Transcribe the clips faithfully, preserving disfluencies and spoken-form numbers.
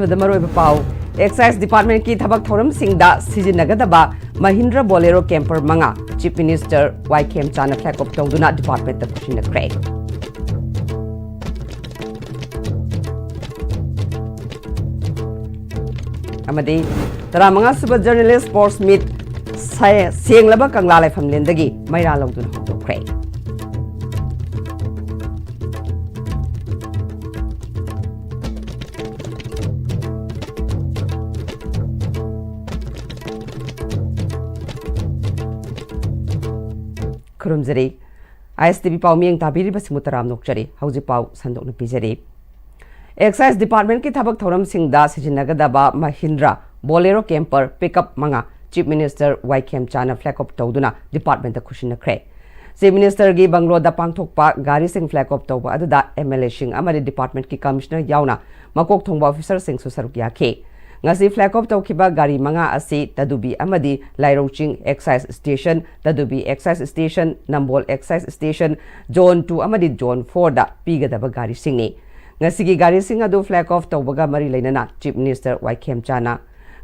ꯃꯔꯨꯑꯣꯏꯕ ꯄꯥꯎ꯫ ꯑꯦꯛꯁꯥꯏꯖ ꯗꯤꯄꯥꯔꯠꯃꯦꯟꯠꯀꯤ ꯊꯕꯛ ꯊꯧꯔꯝꯁꯤꯡꯗ ꯁꯤꯖꯤꯟꯅꯒꯗꯕ ꯃꯍꯤꯟꯗ꯭ꯔ ꯕꯣꯂꯦꯔꯣ ꯀꯦꯝꯄꯔ ꯃꯉꯥ ꯆꯤꯐ ꯃꯤꯅꯤꯁꯇꯔ ꯋꯥꯏ ꯈꯦꯝꯆꯥꯅ ꯐ꯭ꯂꯦꯒ ꯑꯣꯐ ꯇꯧꯗꯨꯅ ꯗꯤꯄꯥꯔꯠꯃꯦꯟꯠꯇ ꯈꯨꯠꯁꯤꯟꯅꯈ꯭ꯔꯦ꯫ ꯑꯃꯗꯤ ꯇꯔꯥꯃꯉꯥ ꯁꯨꯕ ꯖꯔꯅꯦꯂꯤꯁ ꯁ꯭ꯄꯣꯔꯠꯁ ꯃꯤꯠ ꯁꯦ-, ꯁꯦꯡꯂꯕ ꯀꯪꯂꯥ ꯂꯥꯏꯐꯝꯂꯦꯟꯗꯒꯤ ꯃꯩꯔꯥ ꯂꯧꯗꯨꯅ ꯍꯧꯗꯣꯛꯈ꯭ꯔꯦ꯫ ꯈꯨꯔꯨꯝꯖꯔꯤ꯫ ꯑꯥꯏ ꯑꯦꯁ ꯇꯤ ꯚꯤ ꯄꯥꯎ ꯃꯤꯠꯌꯦꯡ ꯇꯥꯕꯤꯔꯤꯕꯁꯤꯡꯕꯨ ꯇꯔꯥꯝꯅ ꯑꯣꯛꯆꯔꯤ꯫ ꯍꯧꯖꯤꯛ ꯄꯥꯎ ꯁꯟꯗꯣꯛꯅ ꯄꯤꯖꯔꯤ꯫ ꯑꯦꯛꯁꯥꯏꯖ ꯗꯤꯄꯥꯔꯠꯃꯦꯟꯠꯀꯤ ꯊꯕꯛ ꯊꯧꯔꯝꯁꯤꯡꯗ ꯁꯤꯖꯤꯟꯅꯒꯗꯕ ꯃꯍꯤꯟꯗ꯭ꯔ ꯕꯣꯂꯦꯔꯣ ꯀꯦꯝꯄꯔ ꯄꯤꯛꯑꯞ ꯃꯉꯥ ꯆꯤꯐ ꯃꯤꯅꯤꯁꯇꯔ ꯋꯥꯏ ꯈꯦꯝꯆꯥꯅ ꯐ꯭ꯂꯦꯒ ꯑꯣꯐ ꯇꯧꯗꯨꯅ ꯗꯤꯄꯥꯔꯠꯃꯦꯟꯠꯇ ꯈꯨꯠꯁꯤꯟꯅꯈ꯭ꯔꯦ꯫ ꯆꯤꯐ ꯃꯤꯅꯤꯁꯇꯔꯒꯤ ꯕꯪꯒ꯭ꯂꯣꯗ ꯄꯥꯡꯊꯣꯛꯄ ꯒꯥꯔꯤꯁꯤꯡ ꯐ꯭ꯂꯦꯒ ꯑꯣꯐ ꯇꯧꯕ ꯑꯗꯨꯗ ꯑꯦꯝ ꯑꯦꯜ ꯑꯦꯁꯤꯡ ꯑꯃꯗꯤ ꯗꯤꯄꯥꯔꯠꯃꯦꯟꯠꯀꯤ ꯀꯃꯤꯁꯅꯔ ꯌꯥꯎꯅ ꯃꯀꯣꯛ ꯊꯣꯡꯕ ꯑꯣꯐꯤꯁꯔꯁꯤꯡꯁꯨ ꯁꯔꯨꯛ ꯌꯥꯈꯤ꯫ ꯉꯁꯤ ꯐ꯭ꯂꯦꯒ ꯑꯣꯐ ꯇꯧꯈꯤꯕ ꯒꯥꯔꯤ ꯃꯉꯥ ꯑꯁꯤ ꯇꯗꯨꯕꯤ ꯑꯃꯗꯤ ꯂꯥꯏꯔꯧꯆꯤꯡ ꯑꯦꯛꯁꯥꯏꯖ ꯁ꯭ꯇꯦꯁꯟ, ꯇꯗꯨꯕꯤ ꯑꯦꯛꯁꯥꯏꯖ ꯁ꯭ꯇꯦꯁꯟ, ꯅꯝꯕꯣꯜ ꯑꯦꯛꯁꯥꯏꯖ ꯁ꯭ꯇꯦꯁꯟ, ꯖꯣꯟ ꯇꯨ ꯑꯃꯗꯤ ꯖꯣꯟ ꯐꯣꯔꯗ ꯄꯤꯒꯗꯕ ꯒꯥꯔꯤꯁꯤꯡꯅꯤ꯫ ꯉꯁꯤꯒꯤ ꯒꯥꯔꯤꯁꯤꯡ ꯑꯗꯨ ꯐ꯭ꯂꯦꯒ ꯑꯣꯐ ꯇꯧꯕꯒ ꯃꯔꯤ ꯂꯩꯅꯅ ꯆꯤꯐ ꯃꯤꯅꯤꯁꯇꯔ ꯋꯥꯏ ꯈꯦꯝꯆꯥꯅ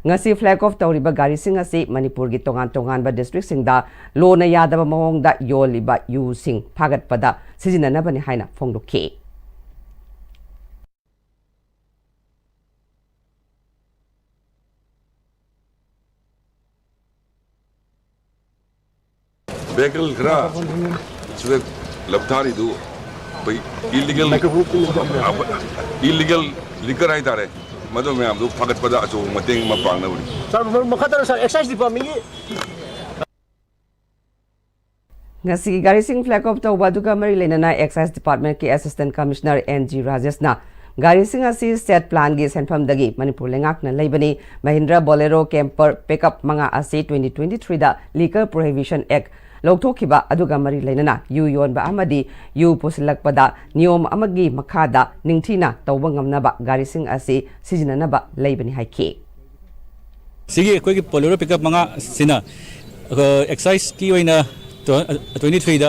ꯉꯁꯤ ꯐ꯭ꯂꯦꯒ ꯑꯣꯐ ꯇꯧꯔꯤꯕ ꯒꯥꯔꯤꯁꯤꯡ ꯑꯁꯤ ꯃꯅꯤꯄꯨꯔꯒꯤ ꯇꯣꯉꯥꯟ ꯇꯣꯉꯥꯟꯕ ꯗꯤꯁꯇ꯭ꯔꯤꯛꯁꯤꯡꯗ ꯂꯣꯅ ꯌꯥꯗꯕ ꯃꯑꯣꯡꯗ ꯌꯣꯜꯂꯤꯕ ꯌꯨꯁꯤꯡ ꯐꯥꯒꯠꯄꯗ ꯁꯤꯖꯤꯟꯅꯅꯕꯅꯤ ꯍꯥꯏꯅ ꯐꯣꯡꯗꯣꯛꯈꯤ꯫ ꯚꯦꯍꯤꯀꯜ ꯈꯔ ꯁꯤꯗ ꯂꯧꯊꯥꯔꯤꯗꯨ ꯑꯩꯈꯣꯏ ꯏꯂꯤꯒꯦꯜ, ꯏꯂꯤꯒꯦꯜ ꯂꯤꯀꯔ ꯍꯥꯏꯇꯥꯔꯦ, ꯃꯗꯨ ꯃꯌꯥꯝꯗꯨ ꯐꯥꯒꯠꯄꯗ ꯑꯆꯧꯕ ꯃꯇꯦꯡ ꯑꯃ ꯄꯥꯡꯅꯕꯅꯤ꯫ ꯁꯥꯔ, ꯃꯈꯥ ꯇꯥꯅ ꯁꯥꯔ, ꯑꯦꯛꯁꯥꯏꯖ ꯗꯤꯄꯥꯔꯠꯃꯦꯟꯒꯤ ꯉꯁꯤꯒꯤ ꯒꯥꯔꯤꯁꯤꯡ ꯐ꯭ꯂꯦꯒ ꯑꯣꯐ ꯇꯧꯕ ꯑꯗꯨꯒ ꯃꯔꯤ ꯂꯩꯅꯅ ꯑꯦꯛꯁꯥꯏꯖ ꯗꯤꯄꯥꯔꯠꯃꯦꯟꯠꯀꯤ ꯑꯦꯁꯤꯁꯇꯦꯟꯠ ꯀꯃꯤꯁꯅꯔ ꯑꯦꯟ ꯖꯤ ꯔꯥꯖꯦꯁꯅ ꯒꯥꯔꯤꯁꯤꯡ ꯑꯁꯤ ꯁ꯭ꯇꯦꯠ ꯄ꯭ꯂꯥꯟꯒꯤ ꯁꯦꯟꯐꯝꯗꯒꯤ ꯃꯅꯤꯄꯨꯔ ꯂꯩꯉꯥꯛꯅ ꯂꯩꯕꯅꯤ꯫ ꯃꯍꯤꯟꯗ꯭ꯔ ꯕꯣꯂꯦꯔꯣ ꯀꯦꯝꯄꯔ ꯄꯤꯛꯑꯞ ꯃꯉꯥ ꯑꯁꯤ twenty twenty-threeꯗ ꯂꯤꯀꯔ ꯄ꯭ꯔꯣꯍꯤꯕꯤꯁꯟ ꯑꯦꯛ ꯂꯧꯊꯣꯛꯈꯤꯕ ꯑꯗꯨꯒ ꯃꯔꯤ ꯂꯩꯅꯅ ꯌꯨ ꯌꯣꯟꯕ ꯑꯃꯗꯤ ꯌꯨ ꯄꯨꯁꯤꯜꯂꯛꯄꯗ ꯅꯤꯌꯣꯝ ꯑꯃꯒꯤ ꯃꯈꯥꯗ ꯅꯤꯡꯊꯤꯅ ꯇꯧꯕ ꯉꯝꯅꯕ ꯒꯥꯔꯤꯁꯤꯡ ꯑꯁꯤ ꯁꯤꯖꯤꯟꯅꯅꯕ ꯂꯩꯕꯅꯤ ꯍꯥꯏꯈꯤ꯫ ꯁꯤꯒꯤ ꯑꯩꯈꯣꯏꯒꯤ ꯕꯣꯂꯦꯔꯣ ꯄꯤꯛꯑꯞ ꯃꯉꯥꯁꯤꯅ, ꯑ, ꯑꯦꯛꯁꯥꯏꯖꯀꯤ ꯑꯣꯏꯅ twenty-threeꯗ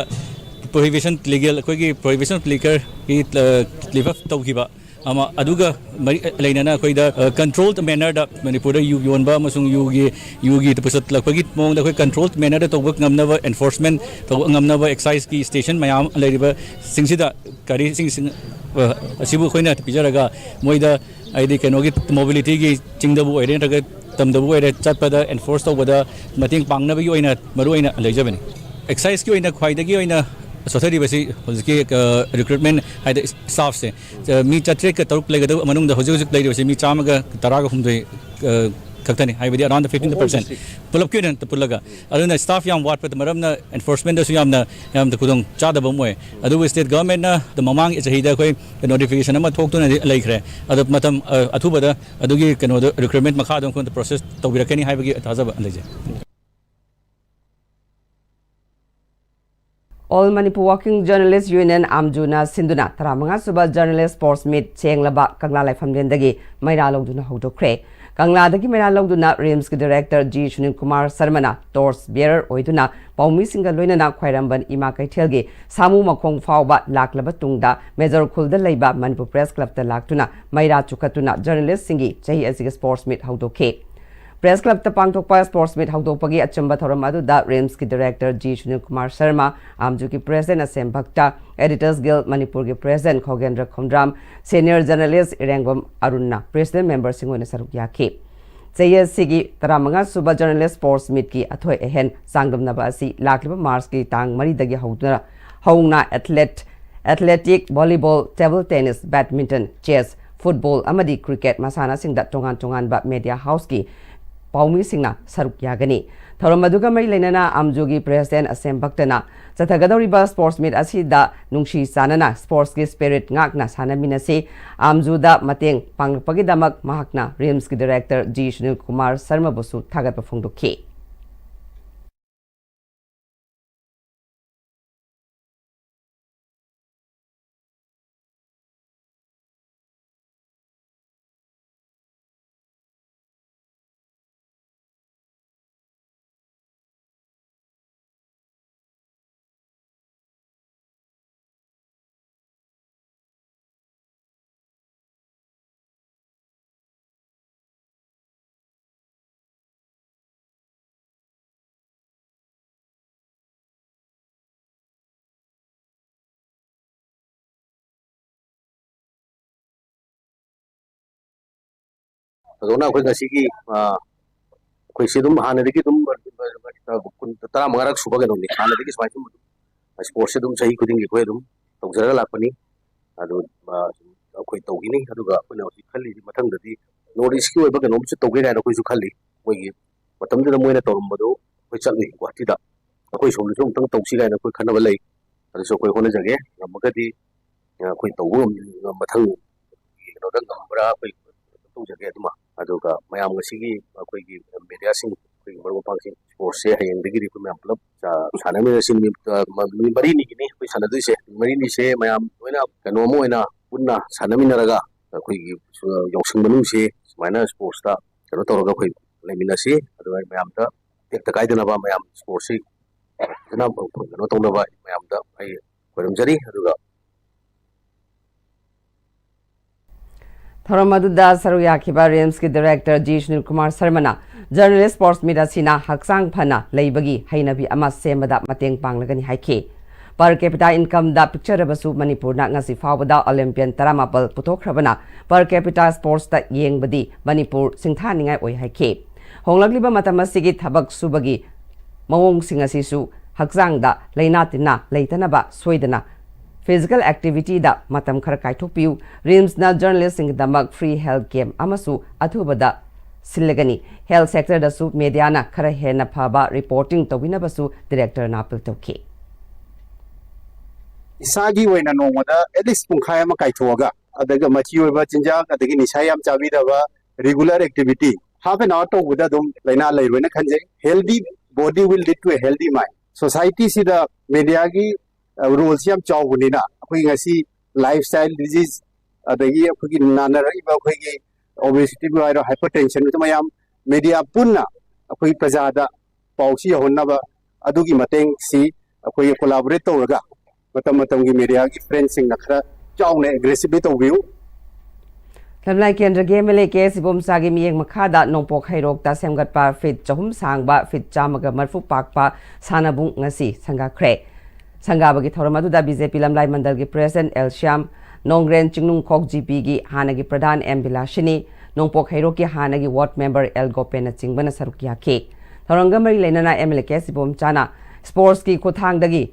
ꯄ꯭ꯔꯣꯍꯤꯕꯤꯁꯟ ꯂꯤꯒꯦꯜ, ꯑꯩꯈꯣꯏꯒꯤ ꯄ꯭ꯔꯣꯍꯤꯕꯤꯁꯟ ꯂꯤꯀꯔꯒꯤ, ꯑ, ꯂꯤꯐ ꯑꯞ ꯇꯧꯈꯤꯕ ꯑꯃ, ꯑꯗꯨꯒ ꯃꯔꯤ ꯂꯩꯅꯅ ꯑꯩꯈꯣꯏꯗ, ꯑ, controlled manner ꯗ ꯃꯅꯤꯄꯨꯔꯗ ꯌꯨ ꯌꯣꯟꯕ ꯑꯃꯁꯨꯡ ꯌꯨꯒꯤ, ꯌꯨꯒꯤ ꯄꯨꯁꯜꯂꯛꯄꯒꯤ ꯃꯑꯣꯡꯗ ꯑꯩꯈꯣꯏ controlled manner ꯗ ꯇꯧꯕ ꯉꯝꯅꯕ, enforcement ꯇꯧꯕ ꯉꯝꯅꯕ excise ꯀꯤ station ꯃꯌꯥꯝ ꯂꯩꯔꯤꯕꯁꯤꯡꯁꯤꯗ ꯒꯥꯔꯤꯁꯤꯡ, ꯑ, ꯑꯁꯤꯕꯨ ꯑꯩꯈꯣꯏꯅ ꯄꯤꯖꯔꯒ ꯃꯣꯏꯗ, ꯍꯥꯏꯗꯤ, ꯀꯩꯅꯣꯒꯤ mobility ꯒꯤ, ꯆꯤꯡꯗꯕꯨ ꯑꯣꯏꯔꯦ ꯅꯠꯇ꯭ꯔꯒ ꯇꯝꯗꯕꯨ ꯑꯣꯏꯔꯦ, ꯆꯠꯄꯗ enforce ꯇꯧꯕꯗ ꯃꯇꯦꯡ ꯄꯥꯡꯅꯕꯒꯤ ꯑꯣꯏꯅ ꯃꯔꯨ ꯑꯣꯏꯅ ꯂꯩꯖꯕꯅꯤ꯫ Excise ꯀꯤ ꯑꯣꯏꯅ ꯈ꯭ꯋꯥꯏꯗꯒꯤ ꯑꯣꯏꯅ ꯁꯣꯊꯔꯤꯕꯁꯤ ꯍꯧꯖꯤꯛꯀꯤ, ꯑ, recruitment, ꯍꯥꯏꯗꯤ staff ꯁꯦ꯫ ꯑ, ꯃꯤ ꯆꯥꯇ꯭ꯔꯦꯠꯀ ꯇꯔꯨꯛ ꯂꯩꯒꯗꯕ ꯃꯅꯨꯡꯗ ꯍꯧꯖꯤꯛ ꯍꯧꯖꯤꯛ ꯂꯩꯔꯤꯕꯁꯤ ꯃꯤ ꯆꯥꯝꯃꯒ ꯇꯔꯥꯒ ꯍꯨꯝꯗꯣꯏ, ꯑ, ꯈꯛꯇꯅꯤ, ꯍꯥꯏꯕꯗꯤ around fifteen percent, ꯄꯨꯂꯞꯀꯤ ꯑꯣꯏꯅ ꯄꯨꯜꯂꯒ꯫ ꯑꯗꯨꯅ staff ꯌꯥꯝ ꯋꯥꯠꯄꯗ ꯃꯔꯝꯅ enforcement ꯗꯁꯨ ꯌꯥꯝꯅ, ꯌꯥꯝꯅ ꯈꯨꯗꯣꯡ ꯆꯥꯗꯕ ꯑꯃ ꯑꯣꯏ꯫ ꯑꯗꯨꯕꯨ state government ꯅ ꯃꯃꯥꯡꯒꯤ ꯆꯍꯤꯗ ꯑꯩꯈꯣꯏ notification ꯑꯃ ꯊꯣꯛꯇꯨꯅ ꯂꯩꯈ꯭ꯔꯦ꯫ ꯑꯗꯣ ꯃꯇꯝ, ꯑ, ꯑꯊꯨꯕꯗ ꯑꯗꯨꯒꯤ ꯀꯩꯅꯣꯗꯣ, recruitment ꯃꯈꯥ ꯑꯗꯨꯝ ꯑꯩꯈꯣꯏꯅ process ꯇꯧꯕꯤꯔꯛꯀꯅꯤ ꯍꯥꯏꯕꯒꯤ ꯊꯥꯖꯕ ꯂꯩꯖꯩ꯫ All Manipur Working Journalist Union, ꯑꯥꯝꯖꯨꯅ ꯁꯤꯟꯗꯨꯅ ꯇꯔꯥꯃꯉꯥ ꯁꯨꯕ Journalist Sports Meet ꯁꯦꯡꯂꯕ ꯀꯪꯂꯥ ꯂꯥꯏꯐꯝꯂꯦꯟꯗꯒꯤ ꯃꯩꯔꯥ ꯂꯧꯗꯨꯅ ꯍꯧꯗꯣꯛꯈ꯭ꯔꯦ꯫ ꯀꯪꯂꯥꯗꯒꯤ ꯃꯩꯔꯥ ꯂꯧꯗꯨꯅ ꯔꯤꯝꯁꯀꯤ director ꯖꯤ ꯁꯨꯅꯤꯜ ꯀꯨꯃꯥꯔ ꯁꯔꯃꯅ torch bearer ꯑꯣꯏꯗꯨꯅ ꯄꯥꯎꯃꯤꯁꯤꯡꯒ ꯂꯣꯏꯅꯅ ꯈ꯭ꯋꯥꯏꯔꯝꯕꯟ ꯏꯃꯥ ꯀꯩꯊꯦꯜꯒꯤ ꯁꯥꯃꯨ ꯃꯈꯣꯡ ꯐꯥꯎꯕ ꯂꯥꯛꯂꯕ ꯇꯨꯡꯗ ꯃꯦꯖꯣꯔ ꯈꯨꯜꯗ ꯂꯩꯕ ꯃꯅꯤꯄꯨꯔ Press Club ꯇ ꯂꯥꯛꯇꯨꯅ ꯃꯩꯔꯥ ꯆꯨꯈꯠꯇꯨꯅ journalist ꯁꯤꯡꯒꯤ ꯆꯍꯤ ꯑꯁꯤꯒꯤ Sports Meet ꯍꯧꯗꯣꯛꯈꯤ꯫ Press Club ꯇ ꯄꯥꯡꯊꯣꯛꯄ Sports Meet ꯍꯧꯗꯣꯛꯄꯒꯤ ꯑꯆꯨꯝꯕ ꯊꯧꯔꯝ ꯑꯗꯨꯗ ꯔꯤꯝꯁꯀꯤ director ꯖꯤ ꯁꯨꯅꯤꯜ ꯀꯨꯃꯥꯔ ꯁꯔꯃ, ꯑꯥꯝꯖꯨꯒꯤ president Asem Bhakta, Editors Guild ꯃꯅꯤꯄꯨꯔꯒꯤ president Khogendra Khomdram, senior journalist Irengbam ꯑꯔꯨꯟꯅ president member ꯁꯤꯡ ꯑꯣꯏꯅ ꯁꯔꯨꯛ ꯌꯥꯈꯤ꯫ ꯆꯍꯤ ꯑꯁꯤꯒꯤ ꯇꯔꯥꯃꯉꯥ ꯁꯨꯕ Journalist Sports Meet ꯀꯤ ꯑꯊꯣꯏ ꯑꯍꯦꯟ ꯆꯥꯡꯗꯝꯅꯕ ꯑꯁꯤ ꯂꯥꯛꯂꯤꯕ ꯃꯥꯔꯆꯀꯤ ꯇꯥꯡ ꯃꯔꯤꯗꯒꯤ ꯍꯧꯗꯨꯅ, ꯍꯧꯅ athlete, athletic, volleyball, table tennis, badminton, chess, football ꯑꯃꯗꯤ cricket ꯃꯁꯥꯟꯅꯁꯤꯡꯗ ꯇꯣꯉꯥꯟ ꯇꯣꯉꯥꯟꯕ media house ꯀꯤ ꯄꯥꯎꯃꯤꯁꯤꯡꯅ ꯁꯔꯨꯛ ꯌꯥꯒꯅꯤ꯫ ꯊꯧꯔꯝ ꯑꯗꯨꯒ ꯃꯔꯤ ꯂꯩꯅꯅ ꯑꯥꯝꯖꯨꯒꯤ president ꯑꯁꯦꯝ ꯚꯛꯇꯅ ꯆꯠꯊꯒꯗꯧꯔꯤꯕ Sports Meet ꯑꯁꯤꯗ ꯅꯨꯡꯁꯤ ꯆꯥꯟꯅꯅ sports ꯀꯤ spirit ꯉꯥꯛꯅ ꯁꯥꯟꯅꯃꯤꯟꯅꯁꯤ꯫ ꯑꯥꯝꯖꯨꯗ ꯃꯇꯦꯡ ꯄꯥꯡꯂꯛꯄꯒꯤꯗꯃꯛ ꯃꯍꯥꯛꯅ ꯔꯤꯝꯁꯀꯤ director ꯖꯤ ꯁꯨꯅꯤꯜ ꯀꯨꯃꯥꯔ ꯁꯔꯃꯕꯨꯁꯨ ꯊꯥꯒꯠꯄ ꯐꯣꯡꯗꯣꯛꯈꯤ꯫ ꯊꯣꯏꯗꯣꯛꯅ ꯑꯩꯈꯣꯏ ꯉꯁꯤꯒꯤ ꯑꯩꯈꯣꯏꯁꯤ ꯑꯗꯨꯝ ꯍꯥꯟꯅꯗꯒꯤ ꯑꯗꯨꯝ ꯀꯨꯟ ꯇꯔꯥꯃꯉꯥꯔꯛ ꯁꯨꯕ ꯀꯩꯅꯣꯅꯤ꯫ ꯍꯥꯟꯅꯗꯒꯤ ꯁꯨꯃꯥꯏꯅ ꯁꯨꯝ ꯏꯁꯄꯣꯔꯠꯁꯦ ꯑꯗꯨꯝ ꯆꯍꯤ ꯈꯨꯗꯤꯡꯒꯤ ꯑꯩꯈꯣꯏ ꯑꯗꯨꯝ ꯇꯧꯖꯔꯒ ꯂꯥꯛꯄꯅꯤ꯫ ꯑꯗꯨ ꯑꯩꯈꯣꯏ ꯇꯧꯈꯤꯅꯤ꯫ ꯑꯗꯨꯒ ꯑꯩꯈꯣꯏꯅ ꯍꯧꯖꯤꯛ ꯈꯜꯂꯤꯁꯤ ꯃꯊꯪꯗꯗꯤ ꯅꯣꯔꯠ ꯏꯁꯀꯤ ꯑꯣꯏꯕ ꯀꯩꯅꯣꯝꯁꯨ ꯇꯧꯒꯦ ꯀꯥꯏꯅ ꯑꯩꯈꯣꯏꯁꯨ ꯈꯜꯂꯤ꯫ ꯑꯩꯈꯣꯏꯒꯤ ꯃꯇꯝꯗꯨꯗ ꯃꯣꯏꯅ ꯇꯧꯔꯝꯕꯗꯨ ꯑꯩꯈꯣꯏ ꯆꯠꯂꯨꯏ ꯒꯨꯍꯥꯇꯤꯗ꯫ ꯑꯩꯈꯣꯏ ꯁꯣꯝꯗꯁꯨ ꯑꯃꯨꯛꯇꯪ ꯇꯧꯁꯤ ꯀꯥꯏꯅ ꯑꯩꯈꯣꯏ ꯈꯟꯅꯕ ꯂꯩ꯫ ꯑꯗꯨꯁꯨ ꯑꯩꯈꯣꯏ ꯍꯣꯠꯅꯖꯒꯦ꯫ ꯉꯝꯃꯒꯗꯤ ꯑꯩꯈꯣꯏ ꯇꯧꯕ ꯉꯝ-, ꯃꯊꯪ ꯀꯩꯅꯣꯗ ꯉꯝꯕ꯭ꯔꯥ ꯑꯩꯈꯣꯏ ꯇꯧꯖꯒꯦ ꯑꯗꯨꯃ꯫ ꯑꯗꯨꯒ ꯃꯌꯥꯝ ꯉꯁꯤꯒꯤ ꯑꯩꯈꯣꯏꯒꯤ ꯃꯦꯗꯤꯌꯥꯁꯤꯡ, ꯑꯩꯈꯣꯏꯒꯤ ꯃꯔꯨꯞ ꯃꯄꯥꯡꯁꯤꯡ, ꯏꯁꯄꯣꯔꯠꯁꯦ ꯍꯌꯦꯡꯗꯒꯤꯗꯤ ꯑꯩꯈꯣꯏ ꯃꯌꯥꯝ ꯄꯨꯂꯞ ꯆꯥ-, ꯁꯥꯟꯅꯃꯤꯟꯅꯁꯤ꯫ ꯅꯨꯃꯤꯠ, ꯑ, ꯃ-, ꯅꯨꯃꯤꯠ ꯃꯔꯤꯅꯤꯒꯤꯅꯤ ꯑꯩꯈꯣꯏ ꯁꯥꯟꯅꯗꯣꯏꯁꯦ꯫ ꯅꯨꯃꯤꯠ ꯃꯔꯤꯅꯤꯁꯦ ꯃꯌꯥꯝ ꯂꯣꯏꯅ ꯀꯩꯅꯣ ꯑꯃ ꯑꯣꯏꯅ ꯄꯨꯟꯅ ꯁꯥꯟꯅꯃꯤꯟꯅꯔꯒ ꯑꯩꯈꯣꯏꯒꯤ ꯁ-, ꯌꯥꯎꯁꯪ ꯃꯅꯨꯡꯁꯤ ꯁꯨꯃꯥꯏꯅ ꯏꯁꯄꯣꯔꯠꯁꯇ ꯀꯩꯅꯣ ꯇꯧꯔꯒ ꯑꯩꯈꯣꯏ ꯂꯩꯃꯤꯟꯅꯁꯤ꯫ ꯑꯗꯨꯒ ꯃꯌꯥꯝꯗ ꯇꯦꯛꯇ ꯀꯥꯏꯗꯅꯕ ꯃꯌꯥꯝ ꯏꯁꯄꯣꯔꯠꯁꯤ ꯐꯖꯅ ꯀꯩꯅꯣ ꯇꯧꯅꯕ ꯃꯌꯥꯝꯗ ꯑꯩ ꯈꯣꯏꯔꯝꯖꯔꯤ꯫ ꯑꯗꯨꯒ ꯊꯧꯔꯝ ꯑꯗꯨꯗ ꯁꯔꯨꯛ ꯌꯥꯈꯤꯕ ꯔꯤꯝꯁꯀꯤ ꯗꯥꯏꯔꯦꯛꯇꯔ ꯖꯤ ꯁꯨꯅꯤꯜ ꯀꯨꯃꯥꯔ ꯁꯔꯃꯅ ꯖꯔꯅꯦꯂꯤꯁ ꯁ꯭ꯄꯣꯔꯠꯁ ꯃꯤꯠ ꯑꯁꯤꯅ ꯍꯛꯆꯥꯡ ꯐꯅ ꯂꯩꯕꯒꯤ ꯍꯩꯅꯕꯤ ꯑꯃ ꯁꯦꯝꯕꯗ ꯃꯇꯦꯡ ꯄꯥꯡꯂꯒꯅꯤ ꯍꯥꯏꯈꯤ꯫ Per capita incomeꯗ ꯄꯤꯛꯆꯔꯕꯁꯨ ꯃꯅꯤꯄꯨꯔꯅ ꯉꯁꯤ ꯐꯥꯎꯕꯗ ꯑꯣꯂꯤꯝꯄꯤꯌꯟ ꯇꯔꯥꯃꯥꯄꯜ ꯄꯨꯊꯣꯛꯈ꯭ꯔꯕꯅ per capita ꯁ꯭ꯄꯣꯔꯠꯁꯇ ꯌꯦꯡꯕꯗꯤ ꯃꯅꯤꯄꯨꯔ ꯁꯤꯡꯊꯥꯅꯤꯡꯉꯥꯏ ꯑꯣꯏ ꯍꯥꯏꯈꯤ꯫ ꯍꯣꯡꯂꯛꯂꯤꯕ ꯃꯇꯝ ꯑꯁꯤꯒꯤ ꯊꯕꯛ ꯁꯨꯕꯒꯤ ꯃꯑꯣꯡꯁꯤꯡ ꯑꯁꯤꯁꯨ ꯍꯛꯆꯥꯡꯗ ꯂꯩꯅꯥ ꯇꯤꯟꯅꯥ ꯂꯩꯇꯅꯕ ꯁꯣꯏꯗꯅ ꯐꯤꯖꯤꯀꯦꯜ ꯑꯦꯛꯇꯤꯚꯤꯇꯤꯗ ꯃꯇꯝ ꯈꯔ ꯀꯥꯏꯊꯣꯛꯄꯤꯌꯨ꯫ ꯔꯤꯝꯁꯅ ꯖꯔꯅꯦꯂꯤꯁꯁꯤꯡꯒꯤꯗꯃꯛ ꯐ꯭ꯔꯤ ꯍꯦꯜꯊ ꯀꯦꯝꯞ ꯑꯃꯁꯨ ꯑꯊꯨꯕꯗ ꯁꯤꯜꯂꯒꯅꯤ꯫ ꯍꯦꯜꯊ ꯁꯦꯛꯇꯔꯗꯁꯨ ꯃꯦꯗꯤꯌꯥꯅ ꯈꯔ ꯍꯦꯟꯅ ꯐꯕ ꯔꯤꯄꯣꯔꯇꯤꯡ ꯇꯧꯕꯤꯅꯕꯁꯨ ꯗꯤꯔꯦꯛꯇꯔꯅ ꯑꯄꯤꯜ ꯇꯧꯈꯤ꯫ ꯏꯁꯥꯒꯤ ꯑꯣꯏꯅ ꯅꯣꯡꯃꯗ ꯑꯦꯠꯂꯤꯁ ꯄꯨꯡꯈꯥꯏ ꯑꯃ ꯀꯥꯏꯊꯣꯛꯑꯒ, ꯑꯗꯨꯒ ꯃꯆꯤ ꯑꯣꯏꯕ ꯆꯤꯟꯖꯥꯛ, ꯑꯗꯒꯤ ꯅꯤꯁꯥ ꯌꯥꯝ ꯆꯥꯕꯤꯗꯕ, ꯔꯤꯒꯨꯂꯔ ꯑꯦꯛꯇꯤꯚꯤꯇꯤ, ꯍꯥꯐ ꯑꯦꯟ ꯑꯋꯥꯔ ꯇꯧꯕꯗ ꯑꯗꯨꯝ ꯂꯥꯏꯅꯥ ꯂꯩꯔꯣꯏꯅ ꯈꯟꯖꯩ꯫ Healthy body will lead to a healthy mind. ꯁꯣꯁꯥꯏꯇꯤꯁꯤꯗ ꯃꯦꯗꯤꯌꯥꯒꯤ ꯔꯣꯜꯁꯤ ꯌꯥꯝ ꯆꯥꯎꯕꯅꯤꯅ, ꯑꯩꯈꯣꯏꯒꯤ ꯉꯁꯤ ꯂꯥꯏꯐ ꯁ꯭ꯇꯥꯏꯜ ꯗꯤꯖꯤꯖ, ꯑꯗꯒꯤ ꯑꯩꯈꯣꯏꯒꯤ ꯅꯥꯅꯔꯛꯏꯕ ꯑꯩꯈꯣꯏꯒꯤ ꯑꯣꯕꯦꯁꯤꯇꯤꯕꯨ ꯍꯥꯏꯔꯣ, ꯍꯥꯏꯄꯔ ꯇꯦꯟꯁꯟ, ꯃꯌꯥꯝ ꯃꯦꯗꯤꯌꯥ ꯄꯨꯟꯅ ꯑꯩꯈꯣꯏ ꯄ꯭ꯔꯖꯥꯗ ꯄꯥꯎꯁꯤ ꯌꯧꯍꯟꯅꯕ ꯑꯗꯨꯒꯤ ꯃꯇꯦꯡꯁꯤ ꯑꯩꯈꯣꯏꯒꯤ ꯀꯣꯂꯥꯕꯣꯔꯦꯠ ꯇꯧꯔꯒ ꯃꯇꯝ ꯃꯇꯝꯒꯤ ꯃꯦꯗꯤꯌꯥꯒꯤ ꯐ꯭ꯔꯦꯟꯁꯤꯡꯅ ꯈꯔ ꯆꯥꯎꯅ ꯑꯦꯒ꯭ꯔꯦꯁꯤꯚꯂꯤ ꯇꯧꯕꯤꯌꯨ꯫ ꯂꯝꯂꯥꯏ ꯀꯦꯟꯗ꯭ꯔꯒꯤ ꯑꯦꯝ ꯑꯦꯜ ꯑꯦ ꯀꯦ ꯑꯦꯁ ꯏꯕꯣꯝꯆꯥꯒꯤ ꯃꯤꯠꯌꯦꯡ ꯃꯈꯥꯗ ꯅꯣꯡꯄꯣꯛ ꯍꯩꯔꯣꯛꯇ ꯁꯦꯝꯒꯠꯄ ꯐꯤꯠ ꯆꯍꯨꯝ ꯁꯥꯡꯕ, ꯐꯤꯠ ꯆꯥꯝꯃꯒ ꯃꯔꯤꯐꯨ ꯄꯥꯛꯄ ꯁꯥꯟꯅꯕꯨꯡ ꯉꯁꯤ ꯁꯪꯒꯥꯈ꯭ꯔꯦ꯫ ꯁꯪꯒꯥꯕꯒꯤ ꯊꯧꯔꯝ ꯑꯗꯨꯗ ꯕꯤ ꯖꯦ ꯄꯤ ꯂꯝꯂꯥꯏ ꯃꯟꯗꯜꯒꯤ ꯄ꯭ꯔꯦꯁꯤꯗꯦꯟꯠ ꯑꯦꯜ ꯁ꯭ꯌꯥꯝ, ꯅꯣꯡꯒ꯭ꯔꯦꯟ ꯆꯤꯡꯅꯨꯡꯈꯣꯛ ꯖꯤ ꯄꯤꯒꯤ ꯍꯥꯟꯅꯒꯤ ꯄ꯭ꯔꯙꯥꯟ ꯑꯦꯝ ꯕꯤꯂꯥꯁꯤꯅꯤ, ꯅꯣꯡꯄꯣꯛ ꯍꯩꯔꯣꯛꯀꯤ ꯍꯥꯟꯅꯒꯤ ward member ꯑꯦꯜ ꯒꯣꯄꯦꯟꯅꯆꯤꯡꯕꯅ ꯁꯔꯨꯛ ꯌꯥꯈꯤ꯫ ꯊꯧꯔꯝꯒ ꯃꯔꯤ ꯂꯩꯅꯅ MLA ꯀꯦ ꯁꯤꯕꯣꯝꯆꯥꯅ sportsꯀꯤ ꯈꯨꯠꯊꯥꯡꯗꯒꯤ